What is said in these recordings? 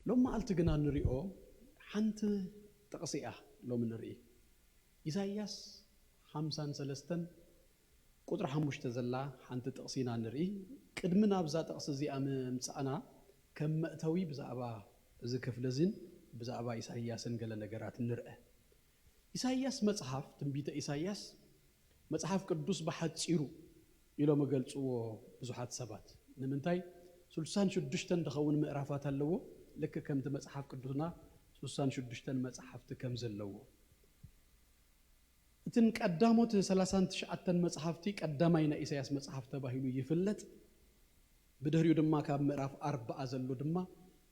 ሎም መዓልቲ ግና ንሪኦ ሓንቲ ጥቕሲ እያ ሎም ንርኢ። ኢሳይያስ ሓምሳን ሰለስተን ቁጥሪ ሓሙሽተ ዘላ ሓንቲ ጥቕሲ ኢና ንርኢ። ቅድሚ ናብዛ ጥቕሲ እዚኣ ምምጻእና ከም መእተዊ ብዛዕባ እዚ ክፍሊ እዚን ብዛዕባ ኢሳይያስን ገለ ነገራት ንርአ። ኢሳይያስ መጽሓፍ፣ ትንቢተ ኢሳይያስ መጽሓፍ ቅዱስ ብሓጺሩ ኢሎም እገልጽዎ ብዙሓት ሰባት። ንምንታይ? ስልሳን ሽዱሽተን ዝኸውን ምዕራፋት ኣለዎ። ልክ ከምቲ መጽሓፍ ቅዱስና ስልሳን ሽዱሽተን መጽሓፍቲ ከም ዘለዎ። እትን ቀዳሞት ሰላሳን ትሽዓተን መጽሓፍቲ ቀዳማይ ናይ ኢሳይያስ መጽሓፍ ተባሂሉ ይፍለጥ። ብድሕሪኡ ድማ ካብ ምዕራፍ ኣርባዓ ዘሎ ድማ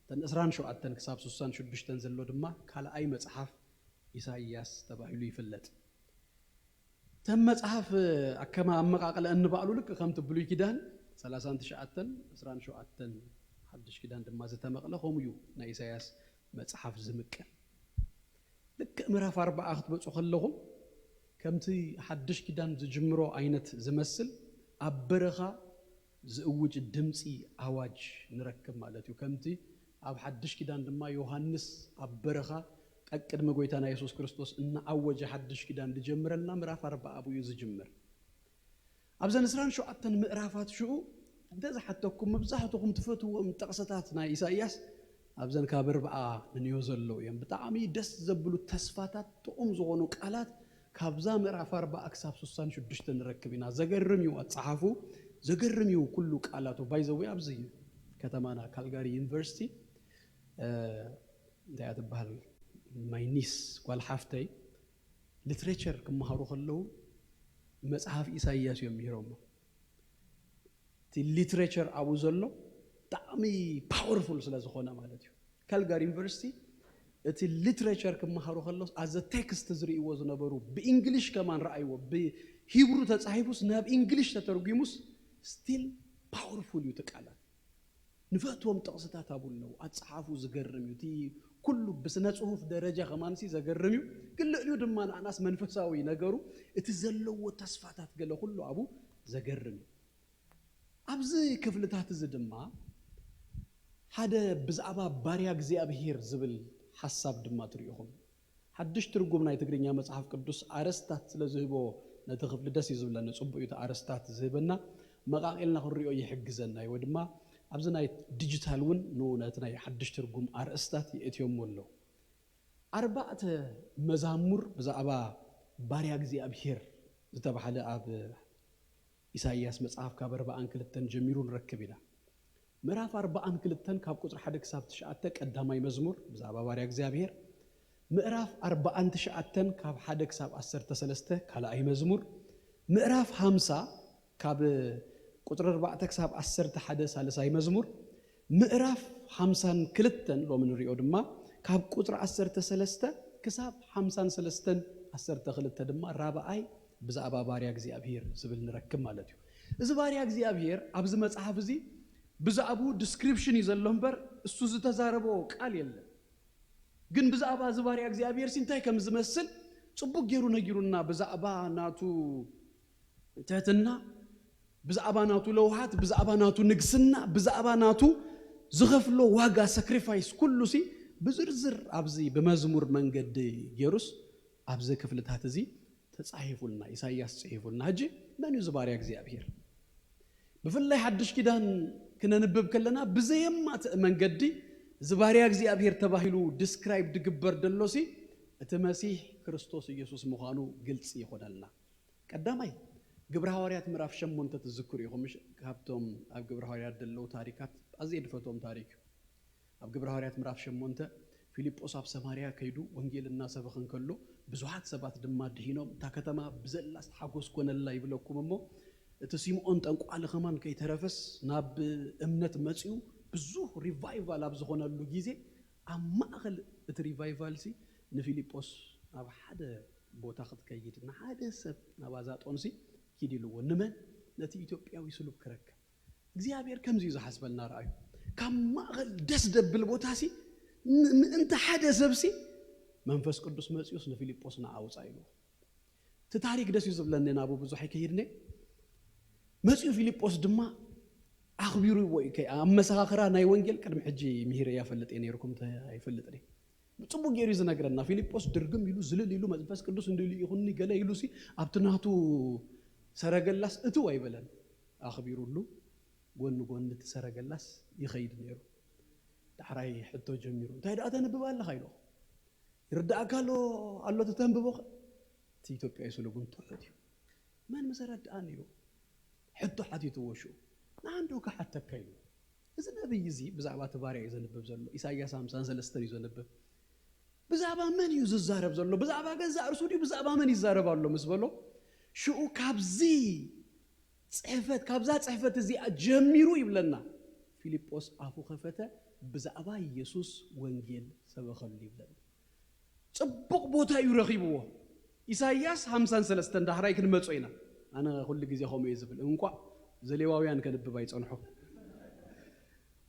እተን ዕስራን ሸውዓተን ክሳብ ስሳን ሽዱሽተን ዘሎ ድማ ካልኣይ መጽሓፍ ኢሳይያስ ተባሂሉ ይፍለጥ። እተን መጽሓፍ ኣከማ ኣመቓቕለ እንባዕሉ ልክ ከምቲ ብሉይ ኪዳን ሰላሳን ትሽዓተን፣ ዕስራን ሸውዓተን ሓድሽ ኪዳን ድማ ዝተመቕለ ከምኡ እዩ ናይ ኢሳይያስ መጽሓፍ ዝምቀል። ልክእ ምዕራፍ ኣርባዓ ክትመጹ ከለኹም ከምቲ ሓድሽ ኪዳን ዝጅምሮ ዓይነት ዝመስል ኣብ በረኻ ዝእውጅ ድምፂ ኣዋጅ ንረክብ ማለት እዩ። ከምቲ ኣብ ሓድሽ ኪዳን ድማ ዮሃንስ ኣብ በረኻ ቀቅድሚ ጎይታና የሱስ ክርስቶስ እናኣወጀ ሓድሽ ኪዳን ዝጀምረልና ምዕራፍ ኣርባዓ ኣብኡ እዩ ዝጅምር። ኣብዘን ዕስራን ሸውዓተን ምዕራፋት ሽኡ እንተ ዝሓተኩም መብዛሕትኹም ትፈትዎም ጥቕስታት ናይ ኢሳይያስ ኣብዘን ካብ ኣርባዓ ንንዮ ዘለዉ እዮም። ብጣዕሚ ደስ ዘብሉ ተስፋታት ጥዑም ዝኾኑ ቃላት ካብዛ ምዕራፍ ኣርባዓ ክሳብ ስሳን ሽዱሽተ ንረክብ ኢና። ዘገርም እዩ ኣጸሓፉ፣ ዘገርም እዩ ኩሉ ቃላቱ። ባይዘዊ ኣብዚ ከተማና ካልጋሪ ዩኒቨርሲቲ እንታይ እያ ትበሃል ማይ ኒስ ጓል ሓፍተይ ሊትሬቸር ክመሃሩ ከለዉ መጽሓፍ ኢሳይያስ እዮም ምሂሮሞ። እቲ ሊትሬቸር ኣብኡ ዘሎ ብጣዕሚ ፓወርፉል ስለ ዝኾነ ማለት እዩ። ካልጋሪ ዩኒቨርሲቲ እቲ ሊትሬቸር ክመሃሩ ከለስ ኣዘ ቴክስት ዝርእይዎ ዝነበሩ ብእንግሊሽ ከማን ረኣይዎ ብሂብሩ ተጻሒፉስ ናብ እንግሊሽ ተተርጉሙስ ስቲል ፓወርፉል እዩ እቲ ቃላት። ንፈትዎም ጥቕስታት ኣብኡ ኣለዉ። ኣጸሓፉ ዝገርም እዩ። እቲ ኩሉ ብስነ ጽሁፍ ደረጃ ከማንሲ ዘገርም እዩ። ግን ልዕሊኡ ድማ ንኣናስ መንፈሳዊ ነገሩ እቲ ዘለዎ ተስፋታት ገለ ኩሉ ኣብኡ ዘገርም እዩ። ኣብዚ ክፍልታት እዚ ድማ ሓደ ብዛዕባ ባርያ እግዚኣብሄር ዝብል ሓሳብ ድማ ትርእኹም። ሓድሽ ትርጉም ናይ ትግርኛ መጽሓፍ ቅዱስ ኣርእስታት ስለ ዝህቦ ነቲ ክፍሊ ደስ እዩ ዝብለኒ። ጽቡቅ እዩ እቲ ኣርእስታት ዝህበና። መቓቒልና ክንሪኦ ይሕግዘና እዩ። ወይ ድማ ኣብዚ ናይ ዲጂታል እውን ንኡ ነቲ ናይ ሓድሽ ትርጉም ኣርእስታት የእትዮሞ ኣለዉ። ኣርባዕተ መዛሙር ብዛዕባ ባርያ እግዚኣብሄር ዝተባህለ ኣብ ኢሳይያስ መጽሓፍ ካብ ኣርባዓን ክልተን ጀሚሩ ንረክብ ኢና። ምዕራፍ ኣርባዓን ክልተን ካብ ቁጽሪ ሓደ ክሳብ ትሽዓተ ቀዳማይ መዝሙር ብዛዕባ ባርያ እግዚኣብሄር፣ ምዕራፍ ኣርባዓን ትሽዓተን ካብ ሓደ ክሳብ ዓሰርተ ሰለስተ ካልኣይ መዝሙር፣ ምዕራፍ ሓምሳ ካብ ቁጽሪ ኣርባዕተ ክሳብ ዓሰርተ ሓደ ሳልሳይ መዝሙር፣ ምዕራፍ ሓምሳን ክልተን ሎሚ ንሪኦ ድማ ካብ ቁጽሪ ዓሰርተ ሰለስተ ክሳብ ሓምሳን ሰለስተን ዓሰርተ ክልተ ድማ ራብዓይ ብዛዕባ ባርያ እግዚኣብሄር ዝብል ንረክብ ማለት እዩ። እዚ ባርያ እግዚኣብሄር ኣብዚ መጽሓፍ እዚ ብዛዕባኡ ዲስክሪፕሽን እዩ ዘሎ እምበር እሱ ዝተዛረቦ ቃል የለን። ግን ብዛዕባ እዚ ባርያ እግዚኣብሄር ሲ እንታይ ከም ዝመስል ጽቡቅ ገይሩ ነጊሩና። ብዛዕባ ናቱ ትህትና፣ ብዛዕባ ናቱ ለውሃት፣ ብዛዕባ ናቱ ንግስና፣ ብዛዕባ ናቱ ዝኸፍሎ ዋጋ ሳክሪፋይስ ኩሉ ሲ ብዝርዝር ኣብዚ ብመዝሙር መንገዲ ገይሩስ ኣብዚ ክፍልታት እዚ ተጻሒፉልና፣ ኢሳይያስ ጽሒፉልና። ሕጂ መን እዩ እዚ ባርያ እግዚኣብሄር? ብፍላይ ሓድሽ ኪዳን ክነንብብ ከለና ብዘየማትእ መንገዲ እዚ ባርያ እግዚኣብሄር ተባሂሉ ዲስክራይብ ድግበር ደሎ ሲ እቲ መሲሕ ክርስቶስ ኢየሱስ ምዃኑ ግልጺ ይኾነልና። ቀዳማይ ግብረ ሃዋርያት ምዕራፍ ሸሞንተ ትዝክሩ ኢኹም። ምሽ ካብቶም ኣብ ግብረ ሃዋርያት ዘለዉ ታሪካት ኣዝየ ድፈትዎም ታሪክ እዩ። ኣብ ግብረ ሃዋርያት ምዕራፍ ሸሞንተ ፊልጶስ ኣብ ሰማርያ ከይዱ ወንጌል እናሰበኸ እንከሎ ብዙሓት ሰባት ድማ ድሂኖም እታ ከተማ ብዘላስ ሓጎስ ኮነላ ይብለኩም እሞ እቲ ሲምዖን ጠንቋሊ ከማን ከይተረፈስ ናብ እምነት መጺኡ ብዙሕ ሪቫይቫል ኣብ ዝኾነሉ ግዜ ኣብ ማእኸል እቲ ሪቫይቫል ሲ ንፊልጶስ ናብ ሓደ ቦታ ክትከይድ ንሓደ ሰብ ናብ ኣዛጦን ሲ ኪድ ኢልዎ። ንመን? ነቲ ኢትዮጵያዊ ስሉብ ክረክብ። እግዚኣብሔር ከምዚ እዩ ዝሓስበልና። ረኣዩ ካብ ማእኸል ደስ ደብል ቦታ ሲ ምእንቲ ሓደ ሰብ ሲ መንፈስ ቅዱስ መፂኡስ ንፊልጶስ ንዓ ውፃእ ኢልዎ። እቲ ታሪክ ደስ እዩ ዝብለኒ ናብኡ ብዙሕ ኣይከይድነ። መፂኡ ፊልጶስ ድማ ኣኽቢርዎ እዩ። ከ-፣ ኣመሰኻኽራ ናይ ወንጌል ቅድሚ ሕጂ ምሂረያ ፈልጥ እየ ነይርኩም፣ ተ-፣ ኣይፈልጥን እየ። ጽቡቅ ገይሩ እዩ ዝነግረና። ፊልጶስ ድርግም ኢሉ፣ ዝልል ኢሉ፣ መንፈስ ቅዱስ እንዲሉ ይኹንኒ ገለ ኢሉ ሲ ኣብቲ ናቱ ሰረገላስ እትው ኣይበለን። ኣኽቢሩሉ፣ ጎኒ ጎኒ እቲ ሰረገላስ ይኸይድ ነይሩ። ዳሕራይ ሕቶ ጀሚሩ፣ "እንታይ ደኣ ተንብብ ኣለኻ?" ኢሉ። "ይርዳእካ ኣሎ፣ ኣሎ እቲ ተንብቦ?" እቲ ኢትዮጵያዊ ስለ ግን ትሑት እዩ። መን ምስ ረድኣኒ እዩ? ሕቶ ሓቲትዎ ሽኡ። "ንዓንዱ ክሓተካ" ኢሉ። እዚ ነቢይ እዚ ብዛዕባ እቲ ባርያ እዩ ዘንብብ ዘሎ። ኢሳይያስ ሓምሳን ሰለስተን እዩ ዘንብብ። ብዛዕባ መን እዩ ዝዛረብ ዘሎ? ብዛዕባ ገዛእ ርእሱ ድዩ? ብዛዕባ መን ይዛረብ ኣሎ ምስ በሎ፣ ሽኡ ካብዚ ጽሕፈት፣ ካብዛ ጽሕፈት እዚኣ ጀሚሩ ይብለና፣ ፊልጶስ ኣፉ ከፈተ፣ ብዛዕባ ኢየሱስ ወንጌል ሰበኸሉ ይብለና። ጽቡቕ ቦታ እዩ ረኺብዎ። ኢሳይያስ ሓምሳን ሰለስተን ዳሕራይ ክንመጾ ኢና። ኣነ ኩሉ ግዜ ከምኡ እየ ዝብል። እንቋዕ ዘሌዋውያን ከንብብ ኣይጸንሖ።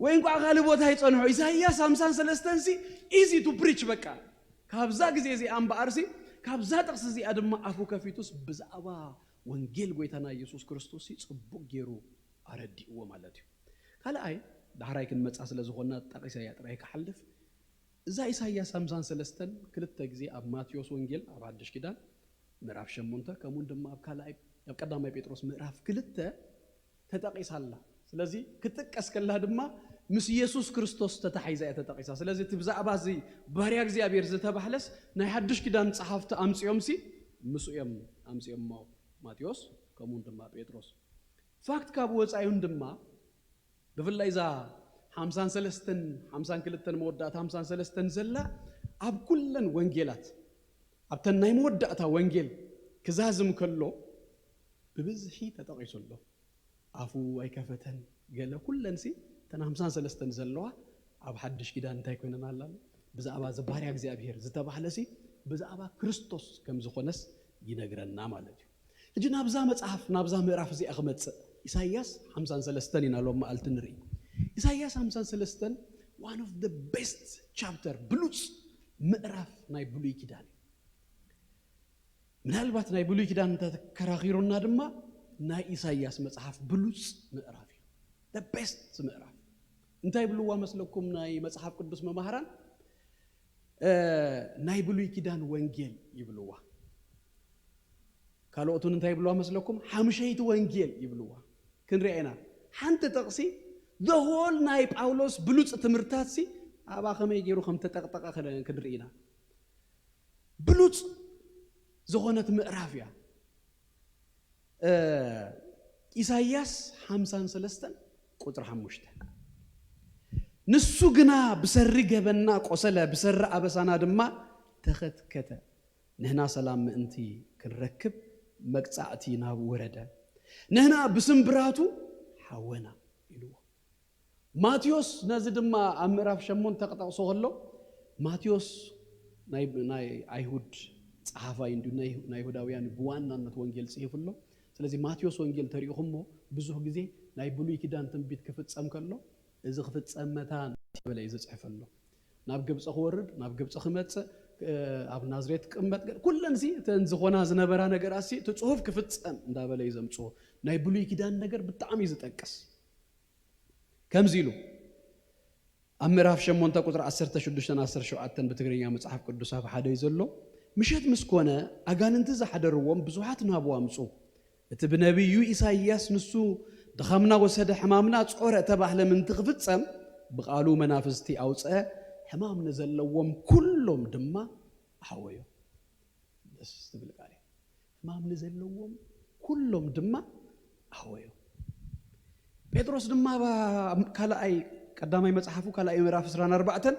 ወይ እንቋዕ ካልእ ቦታ ኣይጸንሖ። ኢሳይያስ ሓምሳን ሰለስተን ሲ easy to preach በቃ። ካብዛ ግዜ እዚኣ እምበኣር ሲ፣ ካብዛ ጥቕሲ እዚኣ ድማ ኣፉ ከፊቱስ ብዛዕባ ወንጌል ጎይታና ኢየሱስ ክርስቶስ ሲ ጽቡቕ ገይሩ ኣረዲእዎ ማለት እዩ። ካልኣይ፣ ዳሕራይ ክንመጻ ስለ ዝኾንና ጠቒሰያ ጥራይ ክሓልፍ። እዛ ኢሳይያስ ሓምሳን ሰለስተን ክልተ ግዜ ኣብ ማቴዎስ ወንጌል ኣብ ሓድሽ ኪዳን ምዕራፍ ሸሞንተ፣ ከምኡውን ድማ ኣብ ካልኣይ፣ ኣብ ቀዳማይ ጴጥሮስ ምዕራፍ ክልተ ተጠቒሳ ኣላ። ስለዚ ክትጥቀስ ከላ ድማ ምስ ኢየሱስ ክርስቶስ ተታሒዛ እያ ተጠቒሳ። ስለዚ እቲ ብዛዕባ እዚ ባርያ እግዚኣብሔር ዝተባህለስ ናይ ሓድሽ ኪዳን ጸሓፍቲ ኣምጺኦምሲ ምስኡ እዮም ኣምጺኦሞ። ማቴዎስ ከምኡውን ድማ ጴጥሮስ። ፋክት ካብ ወጻኢውን ድማ ብፍላይ እዛ ሓምሳን ሰለስተን፣ ሓምሳን ክልተን መወዳእታ ሓምሳን ሰለስተን ዘላ ኣብ ኩለን ወንጌላት፣ ኣብተን ናይ መወዳእታ ወንጌል ክዛዝም ከሎ ብብዝሒ ተጠቒሱ ኣሎ። ኣፉ ኣይከፈተን። ገለ ኩለንሲ እተን ሓምሳን ሰለስተን ዘለዋ ኣብ ሓድሽ ኪዳን እንታይ ኮይነን ኣላ? ብዛዕባ እዚ ባርያ እግዚኣብሔር ዝተባህለሲ ብዛዕባ ክርስቶስ ከም ዝኾነስ ይነግረና ማለት እዩ። ሕጂ ናብዛ መጽሓፍ፣ ናብዛ ምዕራፍ እዚኣ ክመጽእ፣ ኢሳይያስ ሓምሳን ሰለስተን ኢና ሎም መዓልቲ ንርኢ። ኢሳይያስ ሓምሳን ሰለስተን one of the best chapter፣ ብሉጽ ምዕራፍ ናይ ብሉይ ኪዳን እዩ። ምናልባት ናይ ብሉይ ኪዳን እንተተከራኺሩና ድማ ናይ ኢሳይያስ መጽሓፍ ብሉጽ ምዕራፍ እዩ። The best ምዕራፍ። እንታይ ይብልዋ መስለኩም ናይ መጽሓፍ ቅዱስ መማህራን? እ፣ ናይ ብሉይ ኪዳን ወንጌል ይብልዋ። ካልኦቱን እንታይ ይብልዋ መስለኩም? ሓምሸይቲ ወንጌል ይብልዋ። ክንሪኣ ኢና። ሓንቲ ጥቕሲ፣ the whole ናይ ጳውሎስ ብሉጽ ትምህርታት ሲ ኣብኣ ከመይ ገይሩ ከም ተጠቕጠቐ ክን-፣ ክንርኢ ኢና። ብሉጽ ዝኾነት ምዕራፍ እያ። እ፣ ኢሳይያስ ሓምሳን ሰለስተን ቁጽሪ ሓሙሽተ። "ንሱ ግና ብሰሪ ገበንና ቆሰለ፣ ብሰሪ ኣበሳና ድማ ተኸትከተ። ንሕና ሰላም ምእንቲ ክንረክብ መቅጻዕቲ ናብ ወረደ። ንሕና ብስምብራቱ ሓወና" ኢልዎ። ማቴዎስ ነዚ ድማ ኣብ ምዕራፍ ሸሞንተ ክጠቕሶ ከሎ፣ ማቴዎስ ናይ፣ ናይ ኣይሁድ ጸሓፋይ እንዲሁ፣ ናይ፣ ናይ ይሁዳውያን ብዋናነት ወንጌል ጽሒፉ ኣሎ። ስለዚ ማቴዎስ ወንጌል ተሪእኹሞ ብዙሕ ግዜ ናይ ብሉይ ኪዳን ትንቢት ክፍጸም ከሎ፣ "እዚ ክፍጸም መታን" እንዳበለ እዩ ዝጽሕፍ ኣሎ። ናብ ግብጺ ክወርድ፣ ናብ ግብጺ ክመጽእ፣ እ፣ ኣብ ናዝሬት ክቕመጥ፣ ኩለን ሲ እተን ዝኾና ዝነበራ ነገራት ሲ እቲ ጽሑፍ ክፍጸም እንዳበለ እዩ ዘምጽኦ። ናይ ብሉይ ኪዳን ነገር ብጣዕሚ እዩ ዝጠቅስ። ከምዚ ኢሉ ኣብ ምዕራፍ ሸሞንተ ቁጽሪ ዓሰርተ ሽዱሽተን ዓሰርተ ሸውዓተን ብትግርኛ መጽሓፍ ቅዱስ ኣብ ሓደ እዩ ዘሎ። "ምሸት ምስ ኮነ ኣጋንንቲ ዝሓደርዎም ብዙሓት ናብኡ ኣምጹ። እቲ ብነቢዩ ኢሳይያስ ንሱ ድኻምና ወሰደ፣ ሕማምና ጾረ" እተባህለ ምእንቲ ክፍጸም ብቓሉ መናፍስቲ ኣውጸ፣ ሕማም ንዘለዎም ኩሎም ድማ ኣሕወዮም። ደስ ዝብል ቃል እዩ። ሕማም ንዘለዎም ኩሎም ድማ ኣሕወዮም። ጴጥሮስ ድማ ኣብ ካልኣይ፣ ቀዳማይ መጽሓፉ ካልኣይ ምዕራፍ ዕስራን ኣርባዕተን፣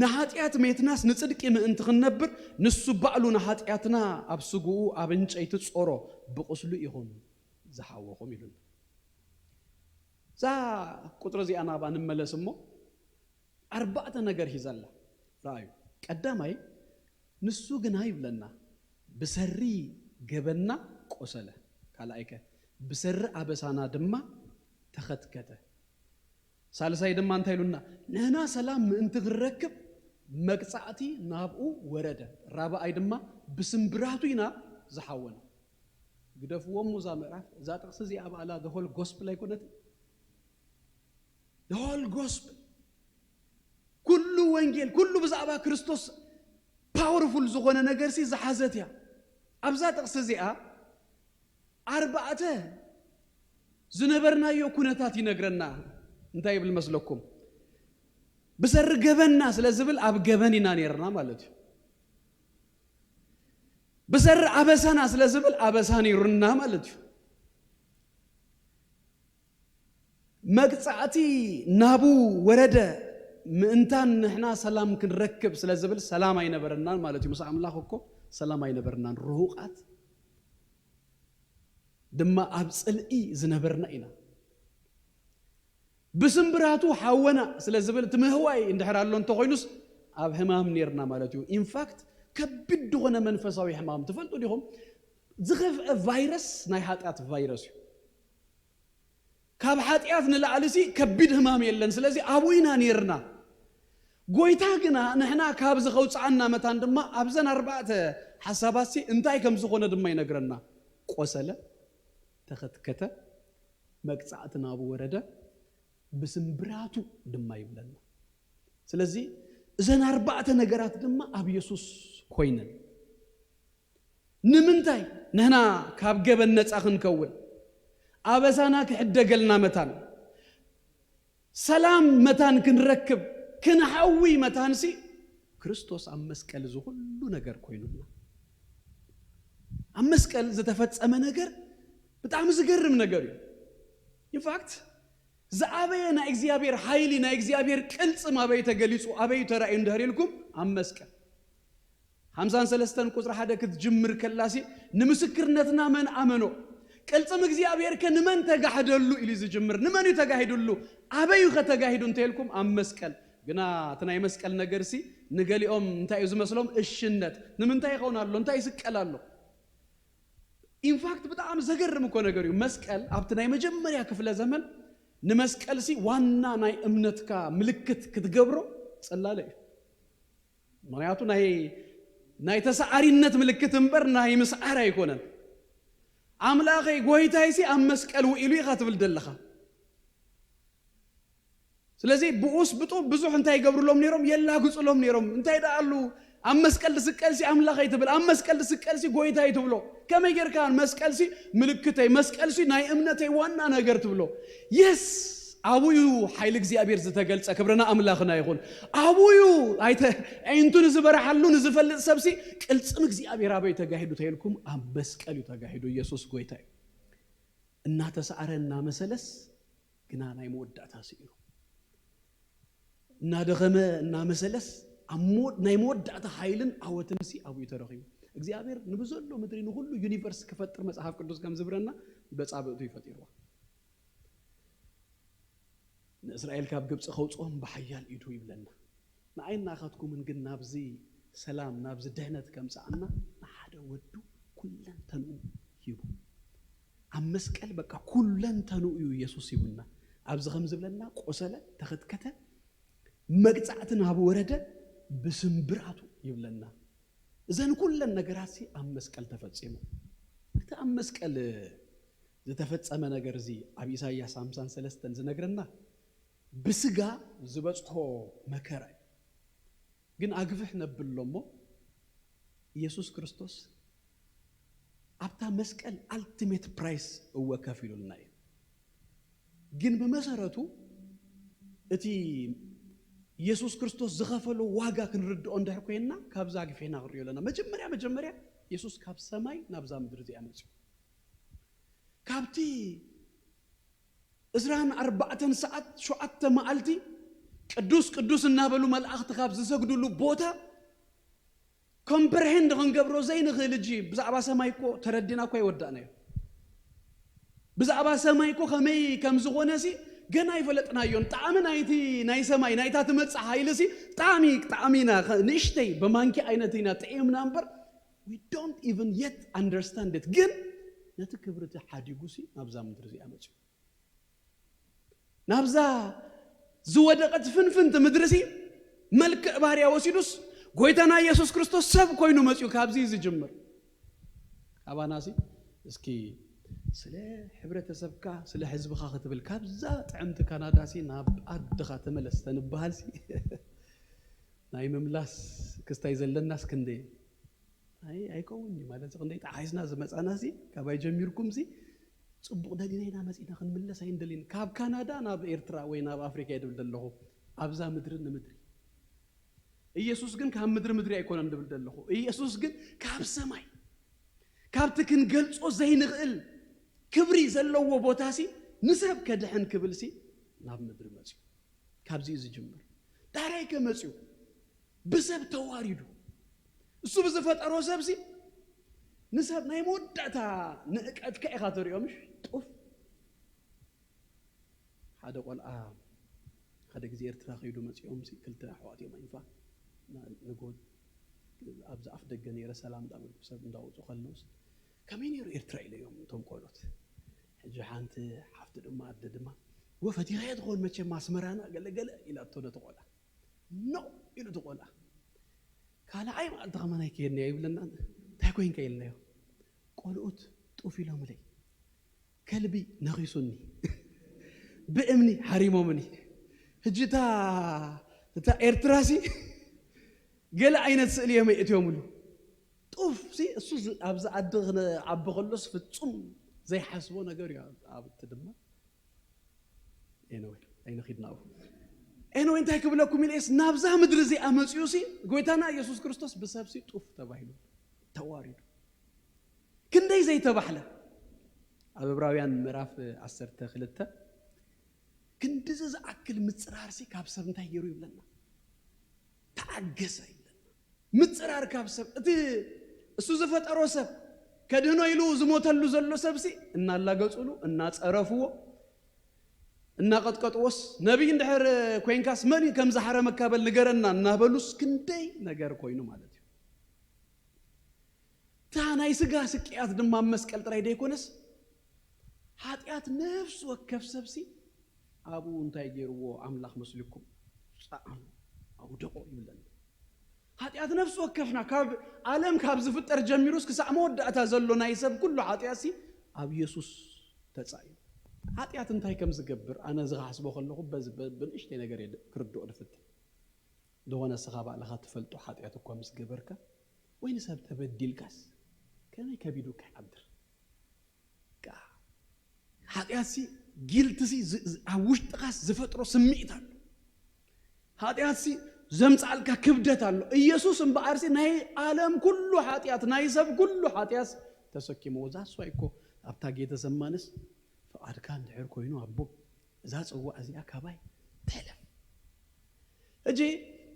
"ንሓጢኣት ሜትናስ ንጽድቂ ምእንቲ ክንነብር ንሱ ባዕሉ ንሓጢኣትና ኣብ ስግኡ ኣብ ዕንጨይቲ ጾሮ፣ ብቁስሉ ኢኹም ዝሓወኹም" ኢሉና። እዛ ቁጽሪ እዚኣ ናብኣ ንመለስ እሞ፣ ኣርባዕተ ነገር ሒዘላ። ረኣዩ። ቀዳማይ፣ ንሱ ግና ይብለና፣ ብሰሪ ገበንና ቆሰለ። ካልኣይከ፣ ብሰሪ ኣበሳና ድማ ተኸትከተ። ሳልሳይ ድማ እንታይ ኢሉና? ንሕና ሰላም ምእንቲ ክንረክብ መቅጻዕቲ ናብኡ ወረደ። ራብኣይ ድማ ብስምብራቱ ኢና ዝሓወና። ግደፍዎ እሞ እዛ ምዕራፍ፣ እዛ ጥቕሲ እዚኣ በኣላ the whole gospel ኣይኮነትን። The whole gospel፣ ኩሉ ወንጌል፣ ኩሉ ብዛዕባ ክርስቶስ ፓወርፉል ዝኾነ ነገር ሲ ዝሓዘት እያ። ኣብዛ ጥቕሲ እዚኣ ኣርባዕተ ዝነበርናዮ ኩነታት ይነግረና። እንታይ ይብል መስለኩም? ብሰሪ ገበንና ስለ ዝብል ኣብ ገበን ኢና ነርና ማለት እዩ። ብሰሪ ኣበሳና ስለ ዝብል ኣበሳ ነይሩና ማለት እዩ። መቅጻዕቲ ናቡ ወረደ ምእንታን ንሕና ሰላም ክንረክብ ስለ ዝብል ሰላም ኣይነበረናን ማለት እዩ። ምስ ኣምላኽ እኮ ሰላም ኣይነበረናን፣ ርሁቓት ድማ ኣብ ጽልኢ ዝነበርና ኢና። ብስምብራቱ ሓወና ስለ ዝብል እቲ ምህዋይ እንድሕር ኣሎ እንተኾይኑስ ኣብ ሕማም ነርና ማለት እዩ። ኢንፋክት ከቢድ ዝኾነ መንፈሳዊ ሕማም ትፈልጡ ዲኹም? ዝኸፍአ ቫይረስ ናይ ሓጢኣት ቫይረስ እዩ። ካብ ሓጢኣት ንላዕሊ ሲ ከቢድ ሕማም የለን። ስለዚ ኣብኡ ኢና ነርና። ጎይታ ግና ንሕና ካብ ዝኸውፅኣና መታን ድማ ኣብዘን ኣርባዕተ ሓሳባት ሲ እንታይ ከም ዝኾነ ድማ ይነግረና። ቆሰለ፣ ተኸትከተ፣ መቅጻዕቲ ናቡ ወረደ፣ ብስምብራቱ ድማ ይብለና። ስለዚ እዘን ኣርባዕተ ነገራት ድማ ኣብ የሱስ ኮይነን። ንምንታይ? ንሕና ካብ ገበን ነጻ ክንከውን፣ ኣበሳና ክሕደገልና መታን፣ ሰላም መታን ክንረክብ፣ ክንሓዊ መታንሲ ክርስቶስ ኣብ መስቀል እዚ ኩሉ ነገር ኮይኑና። ኣብ መስቀል ዝተፈጸመ ነገር ብጣዕሚ ዝገርም ነገር እዩ። ኢንፋክት ዝኣበየ ናይ እግዚኣብሔር ሓይሊ፣ ናይ እግዚኣብሔር ቅልጽም ኣበይ ተገሊጹ፣ ኣበይ ተራእዩ እንድሕር ኢልኩም፣ ኣብ መስቀል። ሓምሳን ሰለስተን ቁጽሪ ሓደ ክትጅምር ከላሲ፣ ንምስክርነትና መን ኣመኖ? ቅልጽም እግዚኣብሔር ከ ንመን ተጋህደሉ ኢሉ ዝጅምር። ንመን እዩ ተጋሂዱሉ? ኣበይ እዩ ከተጋሂዱ እንተኢልኩም፣ ኣብ መስቀል። ግና እቲ ናይ መስቀል ነገርሲ ንገሊኦም እንታይ እዩ ዝመስሎም? እሽነት። ንምንታይ ይኸውን ኣሎ? እንታይ ይስቀል ኣሎ? ኢንፋክት ብጣዕሚ ዘገርም እኮ ነገር እዩ። መስቀል ኣብቲ ናይ መጀመርያ ክፍለ ዘመን ንመስቀልሲ ዋና ናይ እምነትካ ምልክት ክትገብሮ ጽላለ እዩ። ምኽንያቱ ናይ ናይ ተሰዓሪነት ምልክት እምበር ናይ ምስዓር ኣይኮነን። ኣምላኸይ ጎይታይሲ ኣብ መስቀል ውኢሉ ኢኻ ትብል ዘለኻ። ስለዚ ብኡስ ብጡ ብዙሕ እንታይ ይገብሩሎም ነይሮም? የላግጹሎም ነይሮም። እንታይ ደኣ ኣሉ ኣብ መስቀል ዝስቀልሲ ኣምላኸይ ትብል፣ ኣብ መስቀል ዝስቀልሲ ጎይታይ ትብሎ። ከመይ ጌርካ መስቀልሲ ምልክተይ፣ መስቀልሲ ናይ እምነተይ ዋና ነገር ትብሎ። የስ፣ ኣብኡ እዩ ሓይሊ እግዚኣብሔር ዝተገልጸ። ክብርና ኣምላኽና ይኹን። ኣብኡ እዩ ኣይተ-፣ ኣዒንቱ ንዝበርሓሉ ንዝፈልጥ ሰብሲ ቅልጽም እግዚኣብሔር ኣበይ ተጋሂዱ ተይልኩም፣ ኣብ መስቀል እዩ ተጋሂዱ። ኢየሱስ ጎይታ እዩ። እናተሰዓረ እናመሰለስ ግና ናይ መወዳእታ ስኢኑ፣ እናደኸመ እናመሰለስ ኣብ መወ-፣ ናይ መወዳእታ ሓይልን ዓወትንሲ ኣብኡ እዩ ተረኺቡ። እግዚኣብሔር ንብዘሎ ምድሪ ንኹሉ ዩኒቨርስ ክፈጥር መጽሓፍ ቅዱስ ከም ዝብረና በጻብእቱ እዩ ፈጢርዋ። ንእስራኤል ካብ ግብፂ ከውፅኦም ብሓያል ኢዱ ይብለና። ንኣይን ንኣኻትኩምን ግን ናብዚ ሰላም፣ ናብዚ ድሕነት ከምፅኣና ንሓደ ወዱ ኩለንተንኡ ሂቡ። ኣብ መስቀል በቃ ኩለንተንኡ እዩ ኢየሱስ ሂቡና። ኣብዚ ከም ዝብለና ቆሰለ፣ ተኸትከተ፣ መግጻዕቲ ናብ ወረደ፣ ብስምብራቱ ይብለና። እዘን ኩለን ነገራትሲ ኣብ መስቀል ተፈጺሙ። እቲ ኣብ መስቀል ዝተፈጸመ ነገር እዚ ኣብ ኢሳይያስ ሓምሳን ሰለስተን ዝነግረና ብስጋ ዝበጽሖ መከራ እዩ። ግን ኣግፍሕ ነብሎ እሞ ኢየሱስ ክርስቶስ ኣብታ መስቀል ኣልቲሜት ፕራይስ እወ ከፊሉልና እዩ። ግን ብመሰረቱ እቲ ኢየሱስ ክርስቶስ ዝኸፈሎ ዋጋ ክንርድኦ እንድሕር ኮይንና ካብዛ ኣግፊሕና ክንሪኦ ኣለና። መጀመርያ መጀመርያ ኢየሱስ ካብ ሰማይ ናብዛ ምድሪ እዚኣ መፅዩ። ካብቲ ዕስራን ኣርባዕተን ሰዓት ሸውዓተ መዓልቲ ቅዱስ ቅዱስ እናበሉ መላእኽቲ ካብ ዝሰግዱሉ ቦታ ኮምፕርሄንድ ክንገብሮ ዘይንኽእል እጂ ብዛዕባ ሰማይ እኮ ተረዲና እኮ ኣይወዳእናዮ። ብዛዕባ ሰማይ እኮ ከመይ ከም ዝኾነ ሲ ገና ኣይፈለጥናዮን። ጣዕሚ ናይቲ ናይ ሰማይ ናይታ ትመጽእ ሓይሊ ሲ ጣዕሚ ጣዕሚ ኢና ኸ-፣ ንእሽተይ ብማንኪ ዓይነት ኢና ጥዒምና እምበር we don't even yet understand it። ግን ነቲ ክብሪ እቲ ሓዲጉ ሲ ናብዛ ምድሪ እዚኣ መጽዩ። ናብዛ ዝወደቐት ፍንፍንቲ ምድሪ ሲ መልክዕ ባርያ ወሲዱስ ጎይታና ኢየሱስ ክርስቶስ ሰብ ኮይኑ መጽዩ። ካብዚ እዩ ዝጅምር። ካባና ሲ እስኪ ስለ ሕብረተሰብካ፣ ስለ ህዝብኻ ክትብል ካብዛ ጥዕምቲ ካናዳ ሲ ናብ ኣድኻ ተመለስ ተንበሃል ሲ ናይ ምምላስ ክስታይ ዘለናስ ክንደይ? ኣይ ኣይከውን እዩ ማለት ክንደይ ተሓይስና ዝመጻና ሲ ካባይ ጀሚርኩም ሲ ጽቡቕ ደሊና ኢና መጺና ክንምለስ ኣይንደልን። ካብ ካናዳ ናብ ኤርትራ ወይ ናብ ኣፍሪካ ይድብል ዘለኹ፣ ኣብዛ ምድሪ ንምድሪ። ኢየሱስ ግን ካብ ምድሪ ምድሪ ኣይኮነን ድብል ዘለኹ። ኢየሱስ ግን ካብ ሰማይ፣ ካብቲ ክንገልጾ ዘይንኽእል ክብሪ ዘለዎ ቦታ ሲ ንሰብ ከድሕን ክብል ሲ ናብ ምድሪ መጽዩ። ካብዚ እዩ ዝጅምር። ዳሕራይ ከመጽዩ ብሰብ ተዋሪዱ፣ እሱ ብዝፈጠሮ ሰብ ሲ ንሰብ ናይ መወዳእታ ንዕቀትካ ኢኻ ተሪኦ፣ ምሽ ጡፍ። ሓደ ቆልዓ ሓደ ግዜ ኤርትራ ከይዱ መጺኦም ሲ ክልተ ኣሕዋት እዮም ኣይንፋ ንጎ ኣብዚ ኣፍ ደገ ነይረ ሰላም እንዳበልኩ ሰብ እንዳወፁ ከለውስ ከመይ ነይሩ ኤርትራ ኢለዮም እቶም ቆሎት። ሕጂ ሓንቲ ሓፍቲ ድማ ኣደ ድማ ወፈቲኻዮ ትኸውን መቸም ኣስመራና ገለገለ ኢላቶ ነቲ ቆልዓ። ኖ ኢሉ እቲ ቆልዓ። ካልኣይ መዓልቲ ከማን ኣይከየድናዮ ይብለና። እንታይ ኮይንካ ኢልናዮ። ቆልኡት ጡፍ ኢሎምለይ፣ ከልቢ ነኺሱኒ፣ ብእምኒ ሓሪሞምኒ። ሕጂ እታ እታ ኤርትራሲ ገለ ዓይነት ስእሊ እዮም የእትዮምሉ። ጡፍ ሲ እሱ ኣብዚ ዓዲ ክዓቢ ከሎስ ፍጹም ዘይሓስቦ ነገር እዩ። ኣብቲ ድማ ኤነወይ ኣይንኺድ ናብኡ። ኤነወይ እንታይ ክብለኩም ኢለስ ናብዛ ምድሪ እዚኣ መፅዩ ሲ ጎይታና ኢየሱስ ክርስቶስ ብሰብ ሲ ጡፍ ተባሂሉ ተዋሪዱ። ክንደይ ዘይተባሕለ ኣብ ዕብራውያን ምዕራፍ ዓሰርተ ክልተ ክንድዚ ዝኣክል ምፅራር ሲ ካብ ሰብ እንታይ ገይሩ ይብለና። ተዓገሰ ይብለና። ምፅራር ካብ ሰብ እቲ እሱ ዝፈጠሮ ሰብ ከድህኖ ኢሉ ዝሞተሉ ዘሎ ሰብ ሲ እናላገፁሉ እናፀረፍዎ እናቐጥቀጥዎስ ነቢይ እንድሕር ኮይንካስ መን እዩ ከም ዝሓረመካ በል ንገረና እናበሉስ ክንደይ ነገር ኮይኑ ማለት እዩ። እታ ናይ ስጋ ስቅያት ድማ ኣብ መስቀል ጥራይ ደይኮነስ ሓጢኣት ነፍሲ ወከፍ ሰብሲ ኣብኡ እንታይ ገይርዎ ኣምላኽ መስልኩም ፃዕኑ ኣውደቆ ይብለና። ሓጢኣት ነፍሲ ወከፍና ካብ ዓለም ካብ ዝፍጠር ጀሚሩስ ክሳዕ መወዳእታ ዘሎ ናይ ሰብ ኩሉ ሓጢኣትሲ ኣብ ኢየሱስ ተጻኢኑ። ሓጢኣት እንታይ ከም ዝገብር ኣነ እዚ ክሓስቦ ከለኹ በዚ በ- ብንእሽተይ ነገር እየ ድ- ክርድኦ ድፍትን። ዝኾነ ንስኻ ባዕልኻ ትፈልጦ ሓጢኣት እኳ ምስ ገበርካ ወይ ንሰብ ተበዲልካስ ከመይ ከቢዱካ ይሓድር? ከኣ ሓጢኣትሲ ጊልትሲ ዝ- ዝ- ኣብ ውሽጥኻስ ዝፈጥሮ ስምዒት ኣሎ። ሓጢኣትሲ ዘምፅኣልካ ክብደት ኣሎ። ኢየሱስ እምበኣርሲ ናይ ዓለም ኩሉ ሓጢኣት ናይ ሰብ ኩሉ ሓጢኣት ተሰኪምዎ። ዛስዋይ እኮ ኣብታ ጌተሰማንስ ፍቓድካ እንድሕር ኮይኑ ኣቦ እዛ ፅዋዕ እዚኣ ካባይ ትሕለፍ። ሕጂ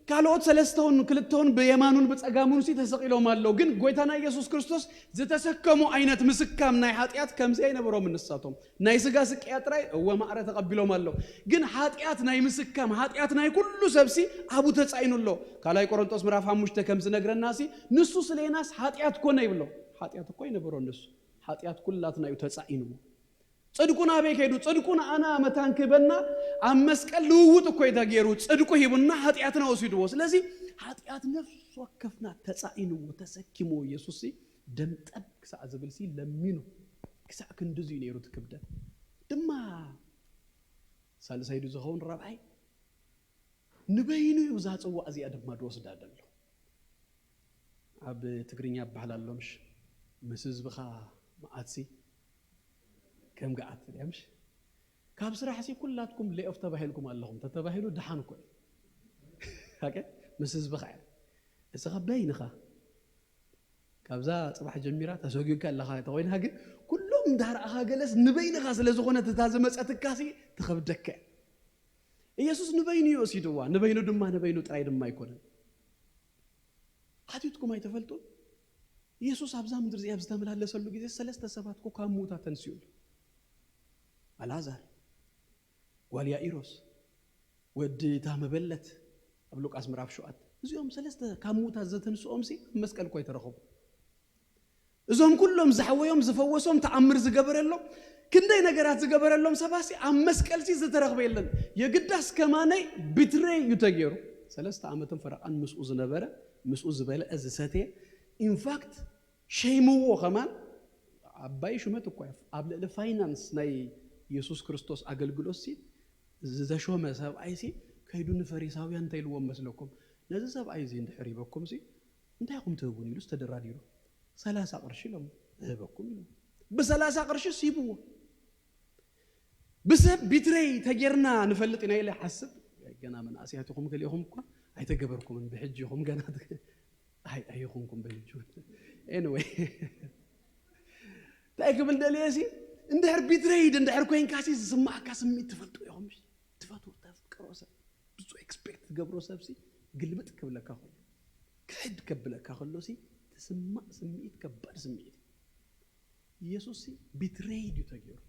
ካልኦት ሰለስተውን ክልተውን ብየማኑን ብፀጋሙን ሲ ተሰቒሎም ኣለዉ። ግን ጎይታና ኢየሱስ ክርስቶስ ዝተሰከሙ ዓይነት ምስካም ናይ ሓጢኣት ከምዚ ኣይነበሮም። ንሳቶም ናይ ስጋ ስቅያ ጥራይ እወ ማዕረ ተቐቢሎም ኣለዉ። ግን ሓጢኣት ናይ ምስካም ሓጢኣት ናይ ኩሉ ሰብ ሲ ኣብኡ ተፃኢኑ ኣሎ። ካልኣይ ቆሮንጦስ ምዕራፍ ሓሙሽተ ከም ዝነግረና ሲ ንሱ ስሌናስ ሓጢኣት ኮነ ይብሎ። ሓጢኣት እኮ ኣይነበሮን ንሱ። ሓጢኣት ኩላትና እዩ ተፃኢንዎ። ጽድቁ ናበይ ከይዱ? ጽድቁ ንኣና መታን ክህበና ኣብ መስቀል ልውውጥ እኮ እዩ ተገይሩ። ጽድቁ ሂቡና ሓጢኣትና ወሲድዎ። ስለዚ ሓጢኣት ነፍሲ ወከፍና ተጻኢንዎ ተሰኪምዎ ኢየሱስ ሲ ደምጠብ ክሳዕ ዝብል ሲ ለሚኑ ክሳዕ ክንድዚ እዩ ነይሩ እቲ ክብደት ድማ ሳልሳይ ዱ ዝኸውን ራብዓይ ንበይኑ እዩ እዛ ጽዋዕ እዚኣ ድማ ድወስዳ ደሎ ኣብ ትግርኛ ይበሃል ኣሎ ምሽ ምስ ህዝብኻ መዓትሲ ከም ገዓት እያ ምሽ ካብ ስራሕ ሲ ኩላትኩም ሌኦፍ ተባሂልኩም ኣለኹም ተተባሂሉ ደሓን እኮ እዩ ሓቀ ምስ ህዝብኻ እያ እስኻ በይንኻ ካብዛ ፅባሕ ጀሚራ ተሰጊርካ ኣለኻ ተኮይንካ ግን ኩሎም እንዳረኣኻ ገለስ ንበይንኻ ስለ ዝኾነት እታ ዝመፀትካ ሲ ትኸብደካ እያ ኢየሱስ ንበይኑ እዩ ወሲድዋ ንበይኑ ድማ ንበይኑ ጥራይ ድማ ኣይኮነን ሓቲትኩም ኣይተፈልጡን ኢየሱስ ኣብዛ ምድሪ እዚኣ ኣብ ዝተመላለሰሉ ግዜ ሰለስተ ሰባት እኮ ካብ ምዉታት ተንስኡ ኣሎ ኣልኣዛር ጓል ያኢሮስ ወዲ እታ መበለት ኣብ ሉቃስ ምዕራፍ ሸውዓተ እዚኦም ሰለስተ ካብ ምዉታት ዘተንስኦም ሲ ኣብ መስቀል እኮ ኣይተረኸቡ እዞም ኩሎም ዝሓወዮም ዝፈወሶም ተኣምር ዝገበረሎም ክንደይ ነገራት ዝገበረሎም ሰባሲ ኣብ መስቀልሲ ዝተረኽበ የለን የግዳስ ከማነይ ብትረይ እዩ ተገይሩ ሰለስተ ዓመትን ፈረቓን ምስኡ ዝነበረ ምስኡ ዝበልዐ ዝሰትየ ኢንፋክት ሸይምዎ ከማን ዓባይ ሹመት እኳ እዩ። ኣብ ልዕሊ ፋይናንስ ናይ ኢየሱስ ክርስቶስ ኣገልግሎት ሲ ዝተሾመ ሰብኣይ ሲ ከይዱ ንፈሪሳውያን እንታይ ኢልዎም መስለኩም? ነዚ ሰብኣይ እዚ እንድሕር ሂበኩም ሲ እንታይ ኢኹም ትህቡን ኢሉ ዝተደራዲሩ። ሰላሳ ቅርሺ ኢሎም እህበኩም ኢሉ። ብሰላሳ ቅርሺ ሲብዎ። ብሰብ ቢትረይ ተጌርና ንፈልጥ ኢና ኢለ ሓስብ። ገና መናእሰያት ኢኹም፣ ገሊኹም እኳ ኣይተገበርኩምን፣ ብሕጂ ኢኹም ገና ኣይ ኣይኹንኩም በልጁ። ኤኒወይ እንታይ ክብል ደልየ ሲ እንድሕር ቢትረይድ እንድሕር ኮይንካ ሲ ዝስማዕካ ስምዒት ትፈልጡ ኢኹም። ትፈትዎ ተፍቅሮ ሰብ ብዙ ኤክስፔክት ትገብሮ ሰብ ሲ ግልብጥ ክብለካ ከሎ ክሕድ ከብለካ ከሎ ሲ ትስማዕ ስምዒት ከባድ ስምዒት። ኢየሱስ ሲ ቢትረይድ እዩ ተገይሩ።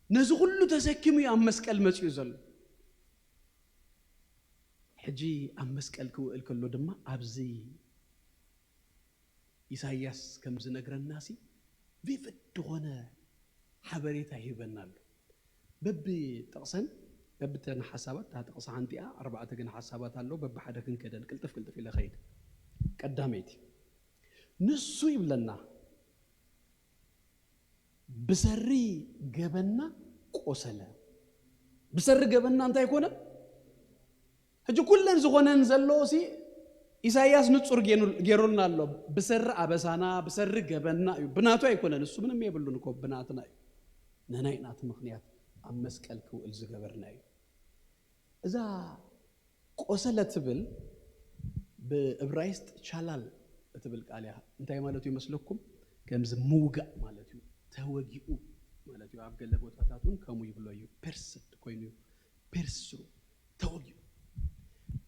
ነዚ ኩሉ ተሰኪሙ እዩ ኣብ መስቀል መጺኡ ዘሎ። ሕጂ ኣብ መስቀል ክውዕል ከሎ ድማ ኣብዚ ኢሳይያስ ከም ዝነግረና ሲ ቪቪድ ዝኾነ ሓበሬታ ይህበና ኣሎ። በቢ ጥቕሰን በብተን ሓሳባት እታ ጥቕሲ ሓንቲ እያ፣ ኣርባዕተ ግን ሓሳባት ኣሎ። በቢ ሓደ ክንከደን ቅልጥፍ ቅልጥፍ ኢለ ኸይድ። ቀዳመይቲ ንሱ ይብለና ብሰሪ ገበና ቆሰለ። ብሰሪ ገበና እንታይ ኮነ? ሕጂ ኩለን ዝኾነን ዘለዎ ሲ ኢሳይያስ ንጹር ጌኑ- ጌሩልና ኣሎ። ብሰሪ ኣበሳና ብሰሪ ገበና እዩ፣ ብናቱ ኣይኮነን። እሱ ምንም የብሉን እኮ ብናትና እዩ። ነናይ ናቱ ምኽንያት ኣብ መስቀል ክውዕል ዝገበርና እዩ። እዛ ቆሰለ ትብል ብእብራይስጥ ቻላል እትብል ቃል እያ። እንታይ ማለት እዩ መስለኩም? ከምዚ ምውጋእ ማለት እዩ። ተወጊኡ ማለት እዩ። ኣብ ገለ ቦታታት እውን ከምኡ ይብሎ እዩ። ፐርስድ ኮይኑ እዩ። ፐርስሩ ተወጊኡ።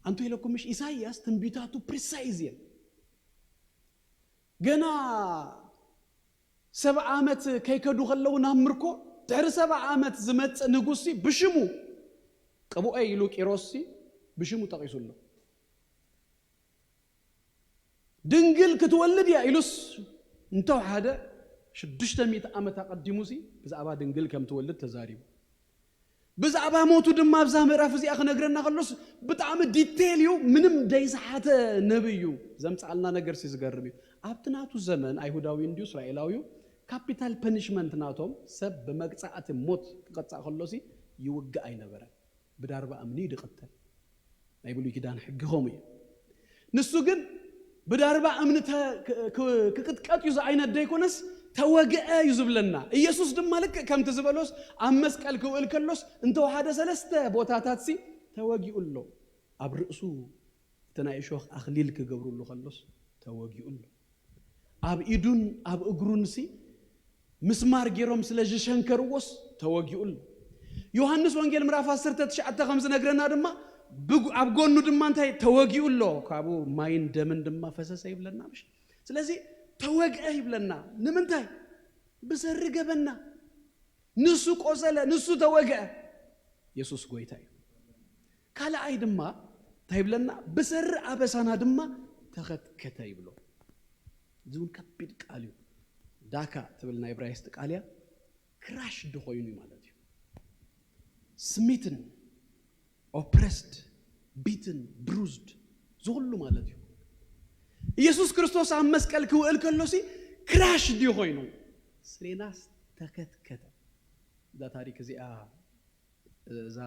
ኣንቱ ኢለኩም ምሽ ኢሳይያስ ትንቢታቱ ፕሪሳይዝ እየን። ገና ሰብዓ ዓመት ከይከዱ ከለዉ ናብ ምርኮ ድሕሪ ሰብዓ ዓመት ዝመጽእ ንጉሲ ብሽሙ ቅብኦይ ኢሉ ቂሮስሲ ብሽሙ ጠቒሱ ኣሎ። ድንግል ክትወልድ እያ ኢሉስ እንተወሓደ ሽዱሽተ ሚእቲ ዓመት ኣቐዲሙሲ ብዛዕባ ድንግል ከም ትወልድ ተዛሪቡ። ብዛዕባ ሞቱ ድማ ኣብዛ ምዕራፍ እዚኣ ክነግረና ከሎስ ብጣዕሚ ዲቴል እዩ። ምንም ደይሰሓተ ነብይ እዩ ዘምፅኣልና ነገር ሲ ዝገርም እዩ። ኣብቲ ናቱ ዘመን ኣይሁዳዊ እንድዩ እስራኤላዊ እዩ። ካፒታል ፐኒሽመንት ናቶም ሰብ ብመቅፃዕቲ ሞት ክቐፃእ ከሎሲ ይውግእ ኣይነበረ። ብዳርባ እምኒ እዩ ድቕተል። ናይ ብሉይ ኪዳን ሕጊ ከምኡ እዩ። ንሱ ግን ብዳርባ እምኒ ተ- ክ- ክ- ክቅጥቀጥ እዩ ዝዓይነት ደይኮነስ ተወግአ እዩ ዝብለና። ኢየሱስ ድማ ልክእ ከምቲ ዝበሎስ ኣብ መስቀል ክውእል ከሎስ እንተወሓደ ሰለስተ ቦታታት ሲ ተወጊኡ ኣሎ። ኣብ ርእሱ እቲ ናይ እሾኽ ኣኽሊል ክገብሩሉ ከሎስ ተወጊኡ ኣሎ። ኣብ ኢዱን ኣብ እግሩን ሲ ምስማር ገይሮም ስለ ዝሸንከርዎስ ተወጊኡ ኣሎ። ዮሃንስ ወንጌል ምዕራፍ ዓሰርተ ትሽዓተ ከም ዝነግረና ድማ ብጉ- ኣብ ጎኑ ድማ እንታይ ተወጊኡ ኣሎ። ካብኡ ማይን ደምን ድማ ፈሰሰ ይብለና ምሽ። ስለዚ ተወግአ ይብለና። ንምንታይ? ብሰሪ ገበና። ንሱ ቆሰለ፣ ንሱ ተወግአ። የሱስ ጎይታ እዩ። ካልኣይ ድማ እንታይ ይብለና? ብሰሪ ኣበሳና ድማ ተኸትከተ ይብሎ። እዚ እውን ከቢድ ቃል እዩ። ዳካ ትብል ናይ ብራይስጥ ቃል እያ። ክራሽድ ኮይኑ ማለት እዩ። ስሚትን ኦፕረስድ ቢትን ብሩዝድ ዝኹሉ ማለት እዩ። ኢየሱስ ክርስቶስ ኣብ መስቀል ክውእል ከሎሲ ክራሽድ እዩ ኮይኑ። ስሬናስ ተከትከተ። እዛ ታሪክ እዚኣ እዛ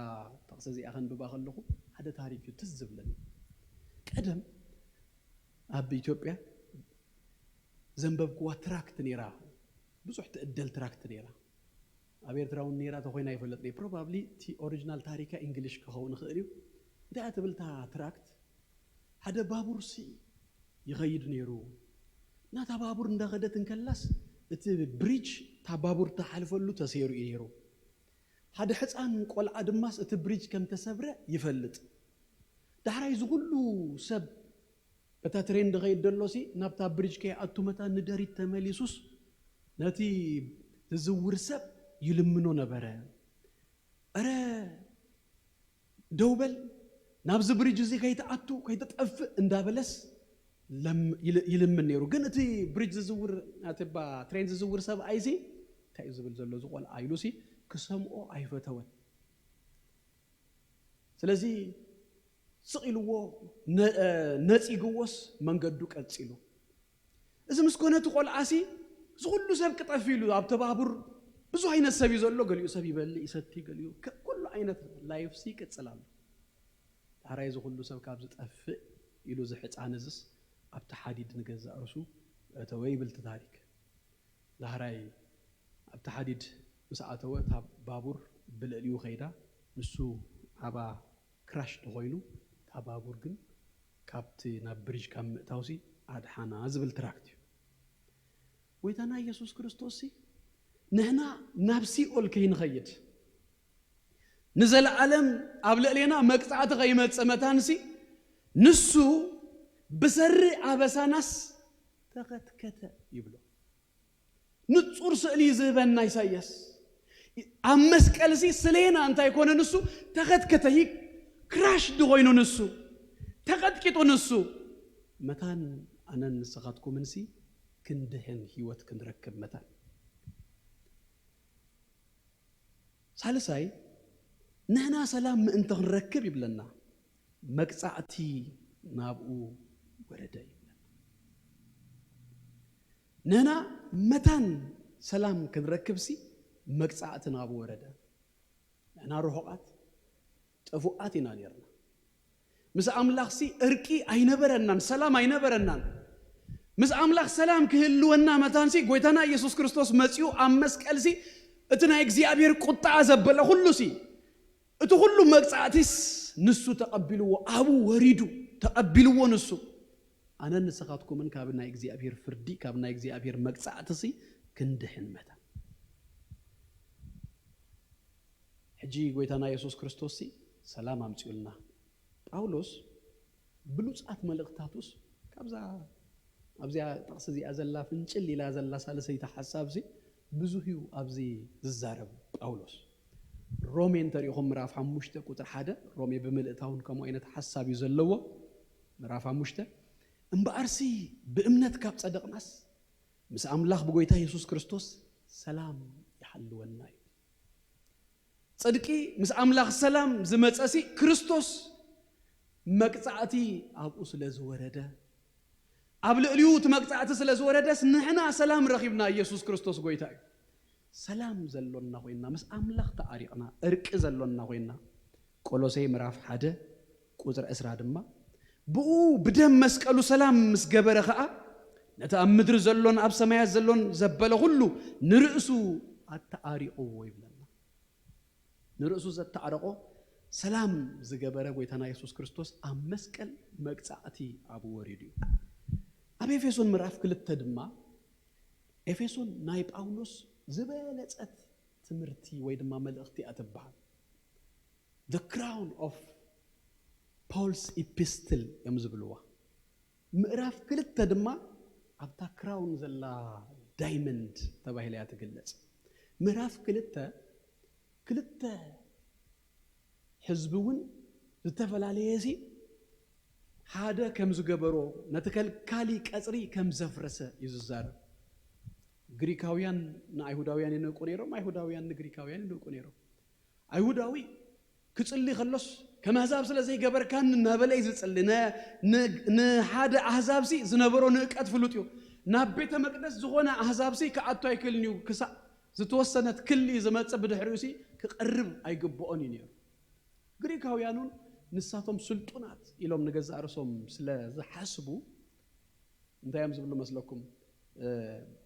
ጥቕሲ እዚኣ ከንብባ ከለኹ ሓደ ታሪክ እዩ ትዝ ዝብለኒ። ቀደም ኣብ ኢትዮጵያ ዘንበብክዋ ትራክት ነይራ፣ ብዙሕ ትእደል ትራክት ነይራ። ኣብ ኤርትራ እውን ነይራ ተኮይና ይፈልጥ ነይ ፕሮባብሊ እቲ ኦሪጂናል ታሪካ ኢንግሊሽ ክኸውን ይኽእል እዩ። እንታይ እያ ትብል እታ ትራክት? ሓደ ባቡር ሲ ይኸይድ ነይሩ። ናታ ባቡር እንዳኸደት እንከላስ እቲ ብሪጅ እታ ባቡር ትሓልፈሉ ተሰይሩ እዩ ነይሩ። ሓደ ሕፃን ቆልዓ ድማስ እቲ ብሪጅ ከም ተሰብረ ይፈልጥ። ዳሕራይ እዚ ኩሉ ሰብ በታ ትሬን ዝኸይድ ደሎሲ ናብታ ብሪጅ ከይኣቱ መታ ንደሪት ተመሊሱስ ነቲ ዝዝውር ሰብ ይልምኖ ነበረ። "እረ ደው በል፣ ናብዚ ብሪጅ እዚ ከይትኣቱ ከይትጠፍእ" እንዳበለስ ለም- ይል- ይልምን ነይሩ። ግን እቲ ብሪጅ ዝዝውር ናትባ ትሬን ዝዝውር ሰብኣይ እዚ እንታይ እዩ ዝብል ዘሎ እዚ ቆልዓ ኢሉሲ ክሰምኦ ኣይፈተወን። ስለዚ ስቕ ኢልዎ ነ- ነጺግዎስ መንገዱ ቀጺሉ። እዚ ምስ ኮነ እቲ ቆልዓሲ እዚ ኩሉ ሰብ ክጠፍ ኢሉ ኣብቲ ባቡር ብዙ ዓይነት ሰብ እዩ ዘሎ። ገሊኡ ሰብ ይበልዕ ይሰቲ፣ ገሊኡ ከ- ኩሉ ዓይነት ላይፍ ሲ ይቅጽል ኣሎ። ዳሕራይ እዚ ኩሉ ሰብ ካብ ዝጠፍእ ኢሉ እዚ ሕፃን እዝስ ኣብቲ ሓዲድ ንገዛእ ርሱ እተወ ይብል እቲ ታሪክ። ዳሕራይ ኣብቲ ሓዲድ ምስ ኣተወ እታ ባቡር ብልዕሊኡ ከይዳ፣ ንሱ ኣባ ክራሽ ተኾይኑ፣ እታ ባቡር ግን ካብቲ ናብ ብሪጅ ካብ ምእታውሲ ኣድሓና ዝብል ትራክት እዩ። ጎይታና ኢየሱስ ክርስቶስ ንሕና ናብ ሲኦል ከይንኸይድ ንዘለዓለም ኣብ ልዕሌና መቅጻዕቲ ከይመጽእ መታንሲ ንሱ ብሰሪ ኣበሳናስ ተኸትከተ ይብሎ። ንጹር ስእሊ እዩ ዝህበና ኢሳይያስ። ኣብ መስቀልሲ ስሌና እንታይ ኮነ ንሱ? ተኸትከተ። ክራሽ ድኾይኑ ንሱ፣ ተቐጥቂጡ ንሱ። መታን ኣነን ንስኻትኩምንሲ ክንድሕን ህይወት ክንረክብ መታን። ሳልሳይ ንሕና ሰላም ምእንቲ ክንረክብ ይብለና፣ መቅጻዕቲ ናብኡ ወረደ ይብለና። ንሕና መታን ሰላም ክንረክብሲ መቅጻዕቲ ናብኡ ወረደ። ንሕና ርሑቓት ጥፉኣት ኢና ነርና። ምስ ኣምላኽሲ እርቂ ኣይነበረናን፣ ሰላም ኣይነበረናን። ምስ ኣምላኽ ሰላም ክህልወና መታንሲ ጎይታና ኢየሱስ ክርስቶስ መጺኡ ኣብ መስቀልሲ እቲ ናይ እግዚኣብሔር ቁጣ ዘበለ ኩሉሲ፣ እቲ ኩሉ መቅጻዕቲስ ንሱ ተቐቢልዎ፣ ኣብኡ ወሪዱ ተቐቢልዎ ንሱ። ኣነን ንስኻትኩምን ካብ ናይ እግዚኣብሔር ፍርዲ፣ ካብ ናይ እግዚኣብሔር መቅጻዕቲሲ ክንድሕን መታን። ሕጂ ጎይታና የሱስ ክርስቶስሲ ሰላም ኣምጺኡልና። ጳውሎስ ብሉጻት መልእኽታቱስ ካብዛ ኣብዚኣ ጥቕሲ እዚኣ ዘላ ፍንጭል ኢላ ዘላ ሳልሰይቲ ሓሳብሲ ብዙህ እዩ ኣብዚ ዝዛረብ ጳውሎስ። ሮሜ እንተሪኢኹም ምዕራፍ ሓሙሽተ ቁጽሪ ሓደ፣ ሮሜ ብምልእታውን ከምኡ ዓይነት ሓሳብ እዩ ዘለዎ። ምዕራፍ ሓሙሽተ፣ እምበኣርሲ ብእምነት ካብ ጸደቕናስ ምስ ኣምላኽ ብጎይታ የሱስ ክርስቶስ ሰላም ይሃልወና እዩ። ጽድቂ ምስ ኣምላኽ ሰላም ዝመጸሲ ክርስቶስ መቅጻዕቲ ኣብኡ ስለ ዝወረደ፣ ኣብ ልዕሊኡ እቲ መቅጻዕቲ ስለ ዝወረደስ ንሕና ሰላም ረኺብና። ኢየሱስ ክርስቶስ ጎይታ እዩ። ሰላም ዘሎና ኮይንና፣ ምስ ኣምላኽ ተኣሪቕና፣ እርቂ ዘሎና ኮይንና። ቆሎሴ ምዕራፍ ሓደ ቁጽሪ ዕስራ ድማ፣ ብኡ ብደም መስቀሉ ሰላም ምስ ገበረ ኸኣ፣ ነቲ ኣብ ምድሪ ዘሎን ኣብ ሰማያት ዘሎን ዘበለ ኩሉ ንርእሱ ኣተኣሪቕዎ ይብለና። ንርእሱ ዘተኣረቆ ሰላም ዝገበረ ጎይታና የሱስ ክርስቶስ ኣብ መስቀል መቅጻዕቲ ኣብኡ ወሪዱ እዩ። ኣብ ኤፌሶን ምዕራፍ ክልተ ድማ፣ ኤፌሶን ናይ ጳውሎስ ዝበለጸት ትምህርቲ ወይ ድማ መልእኽቲ እያ ትበሃል። The crown of Paul's epistle እዮም ዝብልዋ። ምዕራፍ ክልተ ድማ ኣብታ ክራውን ዘላ ዳይመንድ ተባሂላ እያ ትግለጽ። ምዕራፍ ክልተ፣ ክልተ ህዝቢ እውን ዝተፈላለየ ሲ ሓደ ከም ዝገበሮ፣ ነቲ ከልካሊ ቀጽሪ ከም ዘፍረሰ እዩ ዝዛረብ። ግሪካውያን ንኣይሁዳውያን ይንእቁ ነይሮም፣ ኣይሁዳውያን ንግሪካውያን ይንእቁ ነይሮም። ኣይሁዳዊ ክጽሊ ከሎስ ከም ኣህዛብ ስለ ዘይገበርካኒ እናበለ እዩ ዝጽሊ። ነ- ን- ንሓደ ኣህዛብሲ ዝነበሮ ንእቀት ፍሉጥ እዩ። ናብ ቤተ መቅደስ ዝኾነ ኣህዛብሲ ክኣቱ ኣይክእልን እዩ። ክሳዕ ዝተወሰነት ክሊ ዝመጽእ ብድሕሪኡሲ ክቐርብ ኣይግብኦን እዩ ነይሩ። ግሪካውያን እውን ንሳቶም ስልጡናት ኢሎም ንገዛእ ርእሶም ስለ ዝሓስቡ እንታይ እዮም ዝብሉ መስለኩም?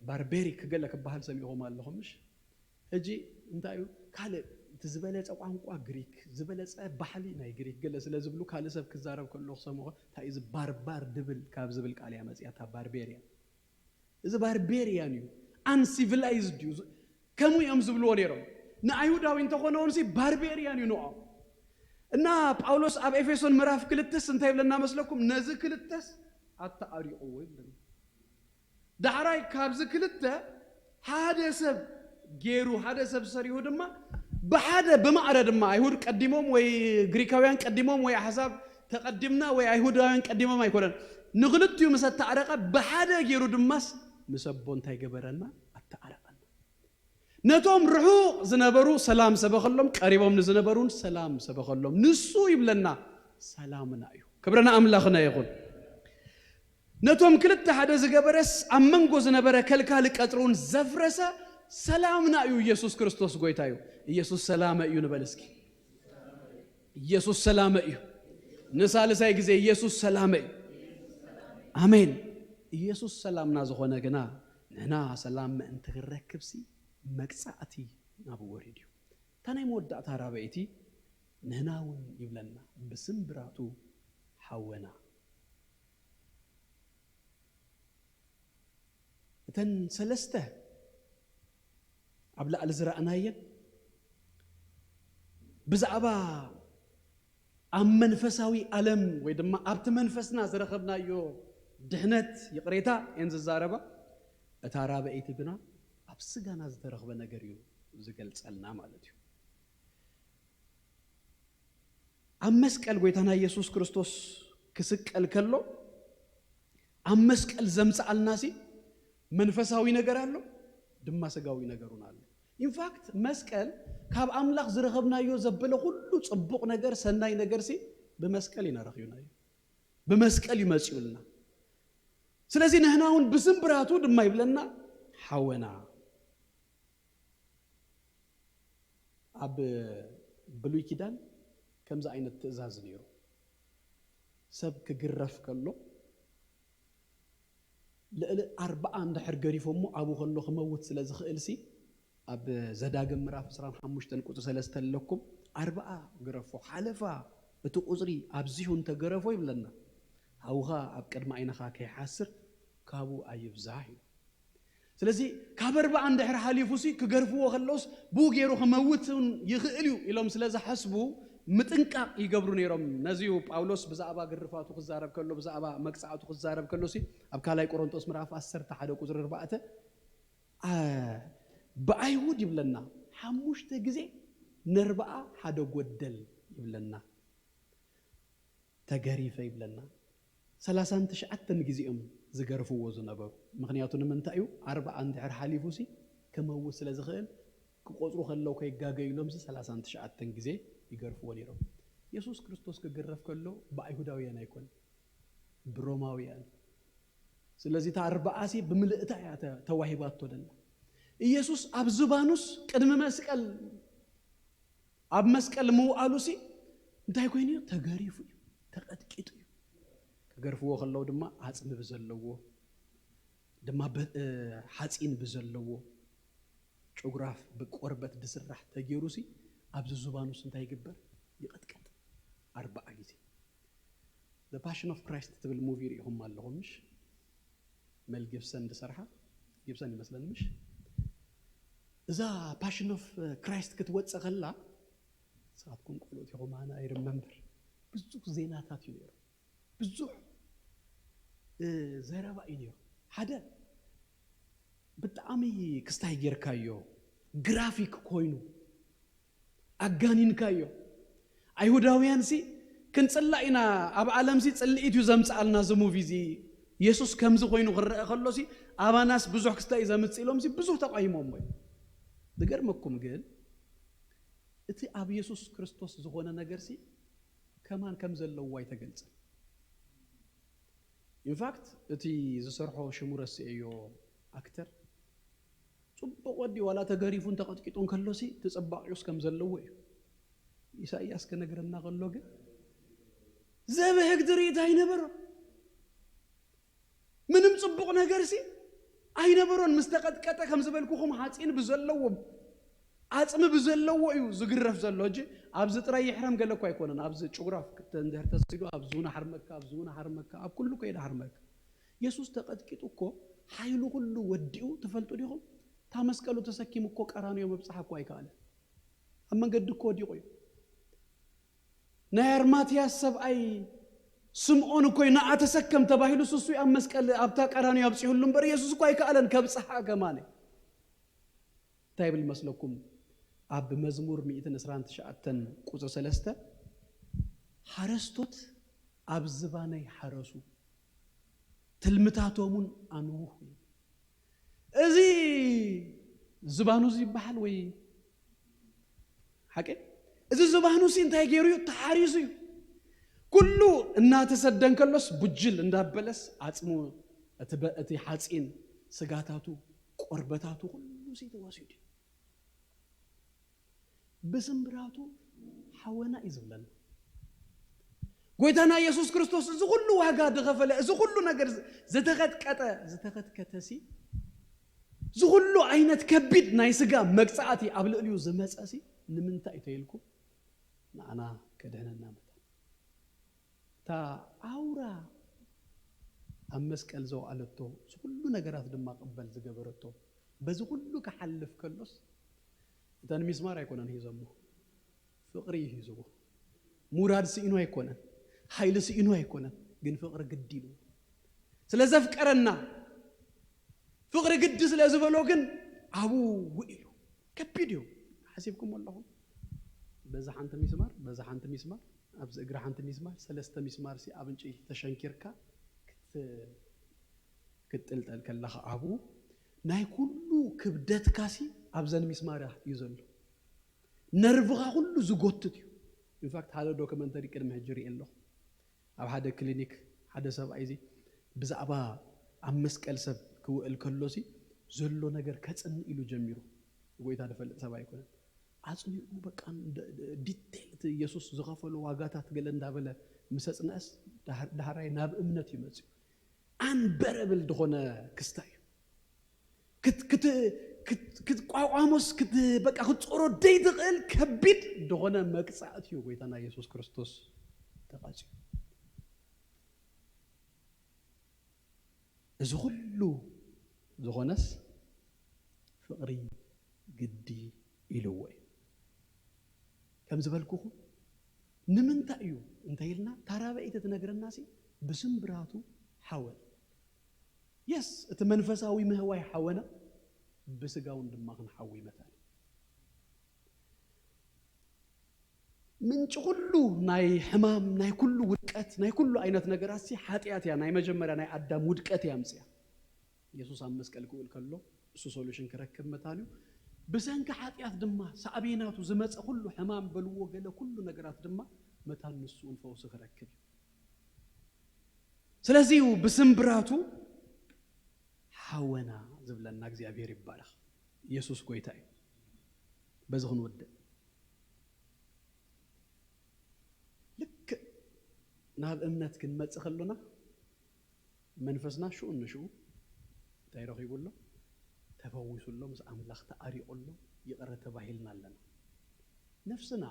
ባርቤሪክ ገለ ክበሃል ሰሚዕኹም ኣለኹም ምሽ? ሕጂ እንታይ እዩ ካልእ እቲ ዝበለጸ ቋንቋ ግሪክ፣ ዝበለጸ ባህሊ ናይ ግሪክ ገለ ስለ ዝብሉ ካልእ ሰብ ክዛረብ ከሎ ክሰምዖ እንታይ እዩ እዚ ባርባር ድብል ካብ ዝብል ቃል እያ መጽያ እታ ባርቤርያን። እዚ ባርቤርያን እዩ፣ ኣንሲቪላይዝድ እዩ። ከምኡ እዮም ዝብልዎ ነይሮም። ንኣይሁዳዊ እንተኾነ እውን ሲ ባርቤርያን እዩ ንኦም። እና ጳውሎስ ኣብ ኤፌሶን ምዕራፍ ክልተስ እንታይ ይብለና መስለኩም? ነዚ ክልተስ ኣተኣሪቕዎ ይብለና። ዳሕራይ ካብዚ ክልተ ሓደ ሰብ ገይሩ፣ ሓደ ሰብ ሰሪሁ ድማ ብሓደ ብማዕረ ድማ ኣይሁድ ቀዲሞም ወይ ግሪካውያን ቀዲሞም ወይ ኣሕዛብ ተቐዲምና ወይ ኣይሁዳውያን ቀዲሞም ኣይኮነን። ንክልቲኡ ምስ ኣተዓረቐ ብሓደ ገይሩ ድማስ ምስ ኣቦ እንታይ ገበረና? ኣተዓረቐና። ነቶም ርሑቕ ዝነበሩ ሰላም ሰበኸሎም፣ ቀሪቦም ንዝነበሩን ሰላም ሰበኸሎም። ንሱ ይብለና ሰላምና እዩ። ክብርና ኣምላኽና ይኹን። ነቶም ክልተ ሓደ ዝገበረስ ኣብ መንጎ ዝነበረ ከልካሊ ቀጽሪ እውን ዘፍረሰ ሰላምና እዩ። ኢየሱስ ክርስቶስ ጎይታ እዩ። ኢየሱስ ሰላመ እዩ ንበል እስኪ። ኢየሱስ ሰላመ እዩ። ንሳልሳይ ግዜ ኢየሱስ ሰላመ እዩ። ኣሜን። ኢየሱስ ሰላምና ዝኾነ ግና ንሕና ሰላም ምእንቲ ክረክብሲ መቅጻእቲ ናብ ወሪድ እዩ። እታ ናይ መወዳእታ ራበይቲ ንሕና እውን ይብለና ብስምብራቱ ሓወና። እተን ሰለስተ ኣብ ላዕሊ ዝረኣናየን ብዛዕባ ኣብ መንፈሳዊ ዓለም ወይ ድማ ኣብቲ መንፈስና ዝረኸብናዮ ድሕነት ይቕሬታ እየን ዝዛረባ። እታ ራበይቲ ግና ኣብ ስጋና ዝተረኽበ ነገር እዩ ዝገልጸልና ማለት እዩ። ኣብ መስቀል ጎይታና ኢየሱስ ክርስቶስ ክስቀል ከሎ ኣብ መስቀል ዘምጽኣልና ሲ መንፈሳዊ ነገር ኣሎ፣ ድማ ስጋዊ ነገሩን ኣሎ። ኢንፋክት መስቀል ካብ ኣምላኽ ዝረኸብናዮ ዘበለ ኩሉ ጽቡቕ ነገር፣ ሰናይ ነገር ሲ ብመስቀል ኢና ረኺብናዮ። ብመስቀል እዩ መጺኡልና። ስለዚ ንሕና እውን ብስምብራቱ ድማ ይብለና ሓወና። ኣብ ብሉይ ኪዳን ከምዚ ዓይነት ትእዛዝ ነይሩ። ሰብ ክግረፍ ከሎ ልዕሊ ኣርባዓ እንድሕር ገሪፎሞ ኣብኡ ከሎ ክመውት ስለ ዝኽእል ሲ ኣብ ዘዳግም ምዕራፍ ዕስራን ሓሙሽተን ቁጽሪ ሰለስተ ኣለኩም። ኣርባዓ ግረፎ፣ ሓለፋ እቲ ቁጽሪ ኣብዚሑ እንተገረፎ ይብለና፣ ሃውኻ ኣብ ቅድሚ ዓይንኻ ከይሓስር ካብኡ ኣይብዛሕ እዩ። ስለዚ ካብ ኣርባዓ እንድሕር ሓሊፉ ሲ ክገርፍዎ ከለውስ ብኡ ገይሩ ክመውት እውን ይኽእል እዩ ኢሎም ስለ ዝሓስቡ ምጥንቃቕ ይገብሩ ነይሮም። ነዚ እዩ ጳውሎስ ብዛዕባ ግርፋቱ ክዛረብ ከሎ፣ ብዛዕባ መቅጻዕቱ ክዛረብ ከሎ ሲ ኣብ ካልኣይ ቆሮንቶስ ምዕራፍ ዓሰርተ ሓደ ቁጽሪ ኣርባዕተ፣ ኣ፣ ብኣይሁድ ይብለና ሓሙሽተ ግዜ ነርባኣ ሓደ ጎደል ይብለና። ተገሪፈ ይብለና። ሰላሳን ትሽዓተን ግዜ እዮም ዝገርፍዎ ዝነበሩ። ምኽንያቱ ንምንታይ እዩ? ኣርባዓ እንድሕር ሓሊፉ ሲ ክመውት ስለ ዝኽእል ክቆጽሩ ከለዉ ከይጋገዩሎም ሲ ሰላሳን ትሽዓተን ግዜ ይገርፍዎ ነይሮም። የሱስ ክርስቶስ ክግረፍ ከሎ ብኣይሁዳውያን ኣይኮነን፣ ብሮማውያን። ስለዚ እታ ኣርባዓ ሲ ብምልእታ እያ ተ-፣ ተዋሂባቶ ደላ። ኢየሱስ ኣብ ዝባኑስ ቅድሚ መስቀል፣ ኣብ መስቀል ምውኣሉ ሲ እንታይ ኮይኑ እዩ? ተገሪፉ እዩ፣ ተቐጥቂጡ እዩ። ክገርፍዎ ከለዉ ድማ ዓጽሚ ብዘለዎ፣ ድማ በ-፣ እ፣ ሓጺን ብዘለዎ፣ ጩጉራፍ ብቆርበት ዝስራሕ ተገይሩ ሲ ኣብዚ ዝባኑስ እንታይ ይግበር? ይቕጥቀጥ ኣርባዓ ግዜ። The Passion of Christ ትብል ሙቪ ርኢኹም ኣለኹም ምሽ? መል ጊብሰን ዝሰርሓ፣ ጊብሰን ይመስለኒ ምሽ? እዛ ፓሽን ኦፍ ክራይስት ክትወጽእ ከላ፣ ንስኻትኩም ቆልዑት ኢኹም፣ ኣነ ኣይርመምበር። ብዙሕ ዜናታት እዩ ነይሩ። ብዙሕ፣ እ፣ ዘረባ እዩ ነይሩ። ሓደ ብጣዕሚ ክስታይ ጌርካዮ፣ ግራፊክ ኮይኑ፣ ኣጋኒንካዮ። ኣይሁዳውያን ሲ ክንጽላእ ኢና፣ ኣብ ዓለም ሲ ጽልኢት እዩ ዘምጽኣልና እዚ ሙቪ እዚ። የሱስ ከምዚ ኮይኑ ክረአ ከሎ ሲ ኣባናስ ብዙሕ ክስታይ እዩ ዘምጽእ ኢሎም ሲ ብዙሕ ተቃይሞሞ እዩ። ዝገርመኩም ግን እቲ ኣብ የሱስ ክርስቶስ ዝኾነ ነገር ሲ ከማን ከም ዘለዎ ኣይተገልጸን። ኢንፋክት እቲ ዝሰርሖ ሽሙ ረስኤዮ ኣክተር ጽቡቕ ወዲ ዋላ ተገሪፉን ተቐጥቂጡን ከሎሲ እቲ ጽባቕኡስ ከም ዘለዎ እዩ። ኢሳይያስ ክነግረና ከሎ ግን ዘብህግ ትርኢት ኣይነበሮን። ምንም ጽቡቕ ነገርሲ ኣይነበሮን። ምስ ተቐጥቀጠ ከም ዝበልኩኹም ሓጺን ብዘለዎ፣ ዓጽሚ ብዘለዎ እዩ ዝግረፍ ዘሎ። እጂ ኣብዚ ጥራይ ይሕረም ገለ እኮ ኣይኮነን። ኣብዚ ጭጉራፍ ክተ-፣ እንድሕር ተሰይዱ ኣብዚ እውን ኣሕርመካ፣ ኣብዚ እውን ኣሕርመካ፣ ኣብ ኩሉ ከይዱ ኣሕርመካ። የሱስ ተቐጥቂጡ እኮ ሓይሉ ኩሉ ወዲኡ ትፈልጡ ዲኹም? እታ መስቀሉ ተሰኪሙ እኮ ቀራንዮ ምብጻሕ እኮ ኣይከኣለን። ኣብ መንገዲ እኮ ወዲቑ እዩ። ናይ ኣርማትያስ ሰብኣይ ስምዖን እኮ እዩ፣ "ንዓ ተሰከም" ተባሂሉ፣ ስሱ ኣብ መስቀል ኣብታ ቀራንዮ ኣብጺሑሉ እምበር፣ የሱስ እኮ ኣይከኣለን ከብጽሓ ከማነ። እንታይ ይብል መስለኩም? ኣብ መዝሙር ሚእትን ዕስራን ትሽዓተን ቁጽሪ ሰለስተ፣ "ሓረስቶት ኣብ ዝባነይ ሓረሱ፣ ትልምታቶምን ኣንውሑ" ይብል። እዚ ዝባኑ እዚ ይበሃል ወይ ሓቂ? እዚ ዝባኑ እዚ እንታይ ገይሩ እዩ? ተሓሪሱ እዩ። ኩሉ እናተሰደ እንከሎስ፣ ቡጅል እንዳበለስ፣ ዓጽሙ፣ እቲ በ-፣ እቲ ሓጺን፣ ስጋታቱ፣ ቆርበታቱ፣ ኩሉ ሲ ተወሲዱ እዩ። ብስምብራቱ ሓወና እዩ ዝብለና። ጎይታና ኢየሱስ ክርስቶስ እዚ ኩሉ ዋጋ ዝኸፈለ፣ እዚ ኩሉ ነገር ዝተኸጥቀጠ፣ ዝተኸትከተ ሲ፣ እዚ ኩሉ ዓይነት ከቢድ ናይ ስጋ መቅጻዕቲ ኣብ ልዕሊኡ ዝመጸ ሲ፣ ንምንታይ እዩ ተይልኩ? ንዓና ከድሕነና መታን። እታ ኣውራ ኣብ መስቀል ዘውዓለቶ፣ እዚ ኩሉ ነገራት ድማ ቅበል ዝገበረቶ፣ በዚ ኩሉ ክሓልፍ ከሎስ፣ እተን ሚስማር ኣይኮነን ሂዞሞ፣ ፍቕሪ እዩ ሂዝዎ። ሙራድ ስኢኑ ኣይኮነን፣ ሓይሊ ስኢኑ ኣይኮነን፣ ግን ፍቕሪ ግዲ ኢሉ። ስለ ዘፍቀረና፣ ፍቕሪ ግዲ ስለ ዝበሎ ግን ኣብኡ ውእ ኢሉ። ከቢድ እዩ። ሓሲብኩም ኣለኹም? በዛ ሓንቲ ሚስማር፣ በዛ ሓንቲ ሚስማር፣ ኣብዚ እግሪ ሓንቲ ሚስማር፣ ሰለስተ ሚስማር ሲ ኣብ እንጨይቲ ተሸንኪርካ ክት-፣ ክትጥልጠል ከለኻ ኣብኡ ናይ ኩሉ ክብደትካ ሲ ኣብዘን ሚስማር እዩ ዘሎ። ነርቭኻ ኩሉ ዝጎትት እዩ። ኢንፋክት ሓደ ዶክመንተሪ ቅድሚ ሕጂ ርኢ ኣለኹ። ኣብ ሓደ ክሊኒክ ሓደ ሰብኣይ እዚ ብዛዕባ ኣብ መስቀል ሰብ ክውዕል ከሎ ሲ ዘሎ ነገር ከጽንእ ኢሉ ጀሚሩ። ጎይታ ዝፈልጥ ሰብ ኣይኮነን። ኣጽኒዑ በቃ ደ-፣ ደ-፣ ዲቴል እቲ ኢየሱስ ዝኸፈሎ ዋጋታት ገለ እንዳበለ ምስ ኣጽንዐስ ዳህር-፣ ዳህራይ ናብ እምነት እዩ መጽዩ። ኣንበረብል ዝኾነ ክስታይ እዩ። ክት-፣ ክት-፣ ክት-፣ ክትቋቋሞስ ክት-፣ በቃ ክትጾሮ ደይትኽእል ከቢድ ዝኾነ መቅጻዕቲ እዩ ጎይታና ኢየሱስ ክርስቶስ ተቐጽዩ። እዚ ኩሉ ዝኾነስ ፍቕሪ ግዲ ኢልዎ እዩ። ከም ዝበልኩኹም ንምንታይ እዩ እንተ ኢልና፣ እታ ራብዐይቲ ትነግረና ሲ ብስምብራቱ ሓወን። የስ፣ እቲ መንፈሳዊ ምህዋይ ሓወና፣ ብስጋውን ድማ ክንሓዊ መታን እዩ። ምንጪ ኩሉ ናይ ሕማም፣ ናይ ኩሉ ውድቀት፣ ናይ ኩሉ ዓይነት ነገራት ሲ ሓጢኣት እያ። ናይ መጀመርያ ናይ ኣዳም ውድቀት እያ ኣምጽያ። ኢየሱስ ኣብ መስቀል ክውል ከሎ እሱ ሶሉሽን ክረክብ መታን እዩ። ብሰንኪ ሓጢኣት ድማ ሳዕቤናቱ ዝመጸ ኩሉ ሕማም በልዎ ገለ ኩሉ ነገራት ድማ መታን ንሱ እውን ፈውሲ ክረክብ እዩ። ስለዚ እዩ ብስምብራቱ ሓወና ዝብለና። እግዚኣብሔር ይባረኽ። ኢየሱስ ጎይታ እዩ። በዚ ክንወድእ ልክዕ ናብ እምነት ክንመጽእ ከሎና መንፈስና ሽኡ ንሽኡ እንታይ ረኺቡ ኣሎ? ተፈዊሱ ኣሎ፣ ምስ ኣምላኽ ተኣሪቑ ኣሎ፣ ይቕረ ተባሂልና ኣለና። ነፍስና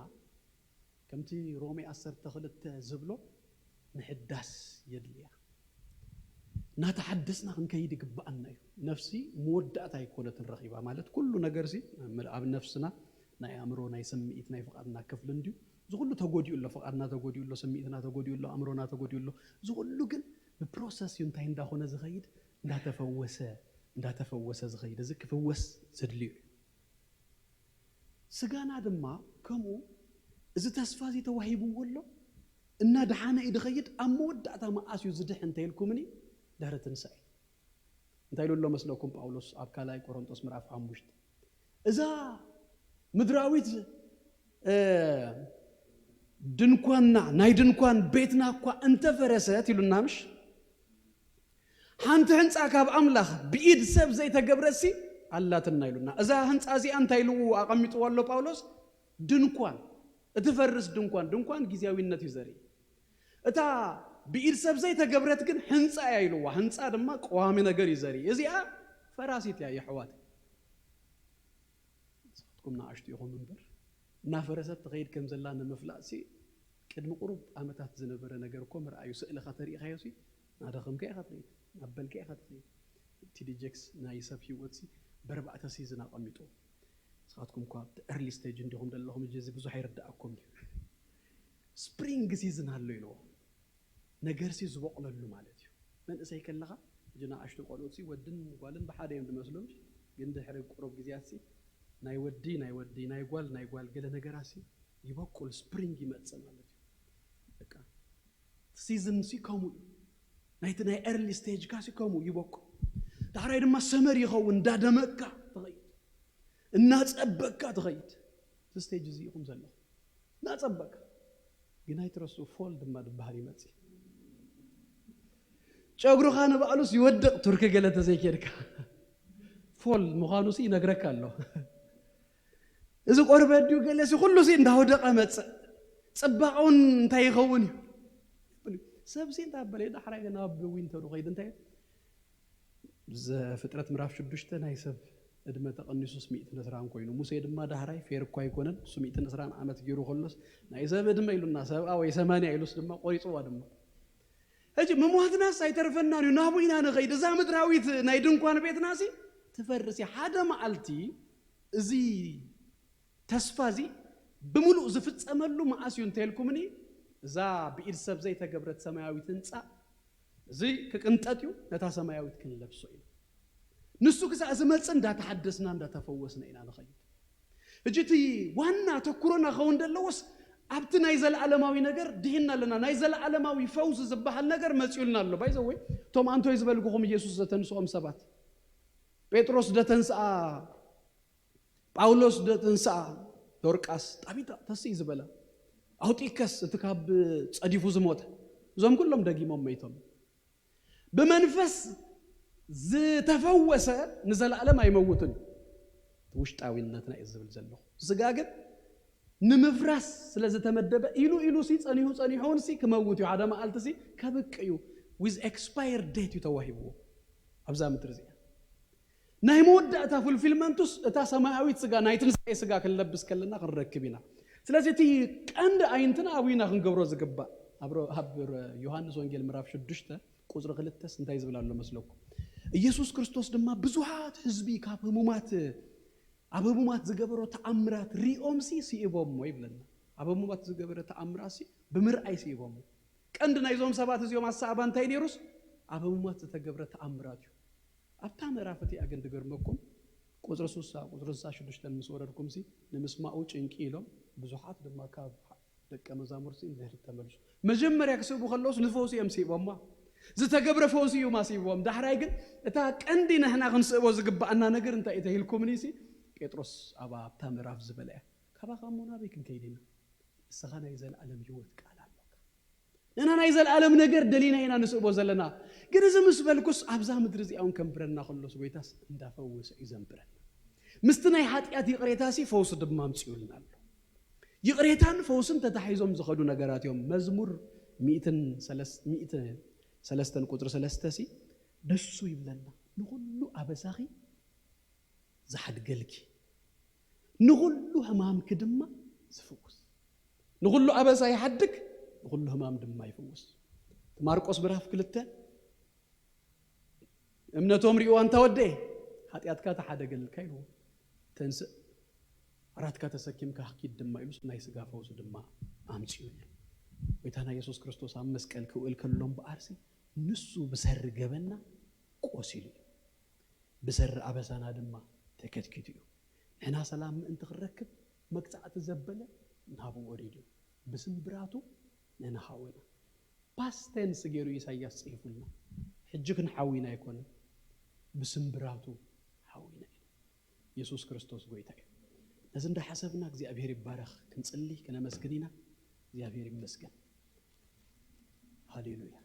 ከምቲ ሮሜ ዓሰርተ ክልተ ዝብሎ ምሕዳስ የድልያ። እናተሓደስና ክንከይድ ይግብኣና እዩ። ነፍሲ መወዳእታ ኣይኮነትን ረኺባ፣ ማለት ኩሉ ነገር ሲ ኣብ ነፍስና ናይ ኣእምሮ፣ ናይ ስምዒት፣ ናይ ፍቓድና ክፍሊ እንድዩ። እዚ ኩሉ ተጎዲኡ ኣሎ፣ ፍቓድና ተጎዲኡ ኣሎ፣ ስምዒትና ተጎዲኡ ኣሎ፣ ኣእምሮና ተጎዲኡ ኣሎ። እዚ ኩሉ ግን ብፕሮሰስ እዩ እንታይ እንዳኾነ ዝኸይድ፣ እንዳተፈወሰ፣ እንዳተፈወሰ ዝኸይድ። እዚ ክፍወስ ዘድልዩ እዩ። ስጋና ድማ ከምኡ እዚ ተስፋ እዚ ተዋሂብዎ ኣሎ፣ እናደሓነ እዩ ዝኸይድ። ኣብ መወዳእታ መዓስ እዩ ዝድሕ እንተኢልኩምኒ፣ ድሕሪ ትንሳኤ። እንታይ ኢሉ ኣሎ መስለኩም ጳውሎስ ኣብ ካልኣይ ቆሮንጦስ ምዕራፍ ሓሙሽተ? እዛ ምድራዊት፣ እ፣ ድንኳንና፣ ናይ ድንኳን ቤትና እኳ እንተፈረሰት ኢሉና ምሽ? ሓንቲ ህንጻ ካብ ኣምላኽ ብኢድ ሰብ ዘይተገብረሲ ኣላትና ኢሉና። እዛ ህንጻ እዚኣ እንታይ ኢሉ ኣቐሚጥዋ ኣሎ ጳውሎስ? ድንኳን፣ እትፈርስ ድንኳን። ድንኳን ግዝያዊነት እዩ ዘርኢ። እታ ብኢድ ሰብ ዘይተገብረት ግን ህንጻ እያ ኢልዋ። ህንጻ ድማ ቀዋሚ ነገር እዩ ዘርኢ። እዚኣ ፈራሲት እያ የሕዋት። ንስኻትኩም ንኣሽቱ ኢኹም እምበር፣ እናፈረሰት ትኸይድ ከም ዘላ ንምፍላጥሲ ቅድሚ ቁሩብ ዓመታት ዝነበረ ነገር እኮ ምርኣዩ። ስእልኻ ተሪእኻዮሲ እናደኸምካ ኢኻ ትኸይድ፣ እናበልካ ኢኻ ትኸይድ። ቲ ዲ ጀክስ ናይ ሰብ ህይወትሲ ብኣርባዕተ ሲዝን ኣቐሚጡ። ንስኻትኩም እኳ ኣብቲ ኤርሊ ስቴጅ እንዲኹም ዘለኹም፣ እዚ ብዙሕ ኣይርድኣኩም እዩ። ስፕሪንግ ሲዝን ኣሎ ኢልዎ። ነገርሲ ዝበቑለሉ ማለት እዩ። መንእሰይ ከለኻ፣ እዚ ንኣሽቱ ቆልዑትሲ ወድን ጓልን ብሓደ እዮም ዝመስሉ፣ ግን ድሕሪ ቁሩብ ግዜያትሲ ናይ ወዲ፣ ናይ ወዲ፣ ናይ ጓል፣ ናይ ጓል ገለ ነገራሲ ይበቁል፣ ስፕሪንግ ይመጽእ ማለት እዩ። በቃ፣ ሲዝንሲ ከምኡ እዩ። ናይቲ ናይ ኤርሊ ስቴጅካሲ ከምኡ ይበቁል። ዳሕራይ ድማ ሰመር ይኸውን፣ እንዳደመቅካ ትኸይድ፣ እናጸበቅካ ትኸይድ። እቲ ስቴጅ እዚ ኢኹም ዘለኹም። እናጸበቅካ። ግን ኣይትረስኡ፣ ፎል ድማ ዝበሃል ይመጽእ። ጨጉርኻ ንባዕሉስ ይወድቕ፣ ቱርኪ ገለ ተዘይኬድካ። ፎል ምዃኑሲ ይነግረካ ኣሎ። እዚ ቆርበት ድዩ ገለሲ ኩሉሲ እንዳወደቐ መጽእ። ጽባቐውን እንታይ ይኸውን እዩ? ሰብሲ እንታይ ኣበለ፣ ዳሕራይ ግን ኣብ ዊንተሩ ኸይድ እንታይ ዘፍጥረት ምዕራፍ ሽዱሽተ ናይ ሰብ ዕድመ ተቐኒሱስ ሚእትን ዕስራን ኮይኑ፣ ሙሴ ድማ ዳሕራይ ፌር እኳ ኣይኮነን፣ እሱ ሚእትን ዕስራን ዓመት ገይሩ ከሎስ ናይ ሰብ ዕድመ ኢሉና፣ ሰብኣ ወይ ሰማንያ ኢሉስ ድማ ቆሪጽዋ ድማ። ሕጂ ምሟትናስ ኣይተርፈናን እዩ፣ ናብኡ ኢና ንኸይድ። እዛ ምድራዊት ናይ ድንኳን ቤትናሲ ትፈርስ እያ። ሓደ መዓልቲ እዚ ተስፋ እዚ ብምሉእ ዝፍጸመሉ መዓስ እዩ እንተልኩምኒ፣ እዛ ብኢድ ሰብ ዘይተገብረት ሰማያዊት ህንጻ እዚ ክቅንጠጥ እዩ፣ ነታ ሰማያዊት ክንለብሶ ኢና። ንሱ ክሳዕ ዝመጽእ እንዳተሓደስና እንዳተፈወስና ኢና ንኸይድ። ሕጂ እቲ ዋና ተኩሮና ኸውን ዘለዎስ ኣብቲ ናይ ዘለዓለማዊ ነገር ድሂና ኣለና። ናይ ዘለዓለማዊ ፈውስ ዝበሃል ነገር መጺኡልና ኣሎ። ባይዘወይ እቶም ኣንቶይ ዝበልኩኹም ኢየሱስ ዘተንስኦም ሰባት፣ ጴጥሮስ ደተንስኣ፣ ጳውሎስ ደተንስኣ፣ ዶርቃስ፣ ጣቢታ ተስኢ ዝበላ፣ ኣውጢከስ እቲ ካብ ጸዲፉ ዝሞተ፣ እዞም ኩሎም ደጊሞም መይቶም። ብመንፈስ ዝተፈወሰ ንዘለዓለም ኣይመውትን። ውሽጣዊነትና እዩ ዝብል ዘለኹ። ስጋ ግን ንምፍራስ ስለ ዝተመደበ ኢሉ ኢሉ ሲ ጸኒሑ ጸኒሑ እውን ሲ ክመውት እዩ። ሓደ መዓልቲ ሲ ከብቅ እዩ። ዊዝ ኤክስፓየር ዴት እዩ ተዋሂብዎ ኣብዛ ምድሪ እዚኣ። ናይ መወዳእታ ፉልፊልመንቱስ እታ ሰማያዊት ስጋ ናይ ትንሳኤ ስጋ ክንለብስ ከለና ክንረክብ ኢና። ስለዚ እቲ ቀንዲ ኣይንትና ኣብኡ ኢና ክንገብሮ ዝግባእ። ኣብ ሮ- ኣብ ሮ- ዮሃንስ ወንጌል ምዕራፍ ሽዱሽተ ቁጽሪ ክልተስ እንታይ ዝብል ኣሎ መስለኩም? ኢየሱስ ክርስቶስ ድማ ብዙሃት ህዝቢ ካብ ህሙማት ኣብ ህሙማት ዝገበሮ ተኣምራት ሪኦምሲ ስኢቦሞ ይብለና። ኣብ ህሙማት ዝገበረ ተኣምራትሲ ብምርኣይ ስኢቦሞ። ቀንዲ ናይዞም ሰባት እዚኦም ኣሰኣባ እንታይ ነይሩስ ኣብ ህሙማት ዝተገብረ ተኣምራት እዩ። ኣብታ ምዕራፍ እቲኣ ግን ድገርመኩም ቁፅሪ ስሳ ቁፅሪ ስሳ ሽዱሽተ ምስ ወረድኩምሲ ንምስማኡ ጭንቂ ኢሎም ብዙሓት ድማ ካብ ደቀ መዛሙርቲ ንድሕሪት ተመልሱ። መጀመርያ ክስእቡ ከለውስ ንፈውሲ እዮም ስኢቦማ። ዝተገብረ ፈውሲ እዩ ማስይዎም። ዳሕራይ ግን እታ ቀንዲ ንሕና ክንስእቦ ዝግባኣና ነገር እንታይ እዩ ተሂልኩምኒ ሲ ጴጥሮስ ኣብ ኣብታ ምዕራፍ ዝበለ እያ። ካባኻ እሞ ናበይ ክንከይድ ኢና? ንስኻ ናይ ዘለኣለም ህይወት ቃል ኣሎካ። ንሕና ናይ ዘለኣለም ነገር ደሊና ኢና ንስእቦ ዘለና። ግን እዚ ምስ በልኩስ ኣብዛ ምድሪ እዚኣ እውን ከንብረና ከሎስ ጎይታስ እንዳፈወሰ እዩ ዘንብረና። ምስቲ ናይ ሓጢኣት ይቕሬታ ሲ ፈውሲ ድማ ኣምፅኡልና ኣሎ። ይቕሬታን ፈውስን ተታሒዞም ዝኸዱ ነገራት እዮም። መዝሙር ሚእትን ሰለስ- ሚእቲ ሰለስተን ቁፅሪ ሰለስተ ሲ ደሱ ይብለና፣ ንኹሉ ኣበሳኺ ዝሓድገልኪ፣ ንኹሉ ሕማምኪ ድማ ዝፍውስ። ንኹሉ ኣበሳ ይሓድግ፣ ንኹሉ ሕማም ድማ ይፍውስ። ማርቆስ ምዕራፍ ክልተ እምነቶም ሪእዋ እንታ ወደ ሓጢኣትካ ተሓደገልካ ኢልዎ። ተንስእ ዓራትካ ተሰኪምካ ኪድ ድማ ኢሉስ ናይ ስጋ ፈውሲ ድማ ኣምፂኡሉ። ጎይታና የሱስ ክርስቶስ ኣብ መስቀል ክውእል ከሎ እምበኣርሲ ንሱ ብሰሪ ገበንና ቆሲሉ እዩ። ብሰሪ ኣበሳና ድማ ተከትኪቱ እዩ። ንሕና ሰላም ምእንቲ ክንረክብ መቅጻዕቲ ዘበለ ናብኡ ወሪዱ እዩ። ብስምብራቱ ንሕና ሓወና። ፓስት ቴንስ ገይሩ ኢሳያስ ጽሒፉልና። ሕጂ ክንሓዊና ኣይኮነን። ብስምብራቱ ሓዊና ኢና። የሱስ ክርስቶስ ጎይታ እዩ። ነዚ እንዳሓሰብና እግዚኣብሔር ይባረኽ። ክንጽሊ ክነመስግን ኢና። እግዚኣብሔር ይመስገን። ሃሌሉያ።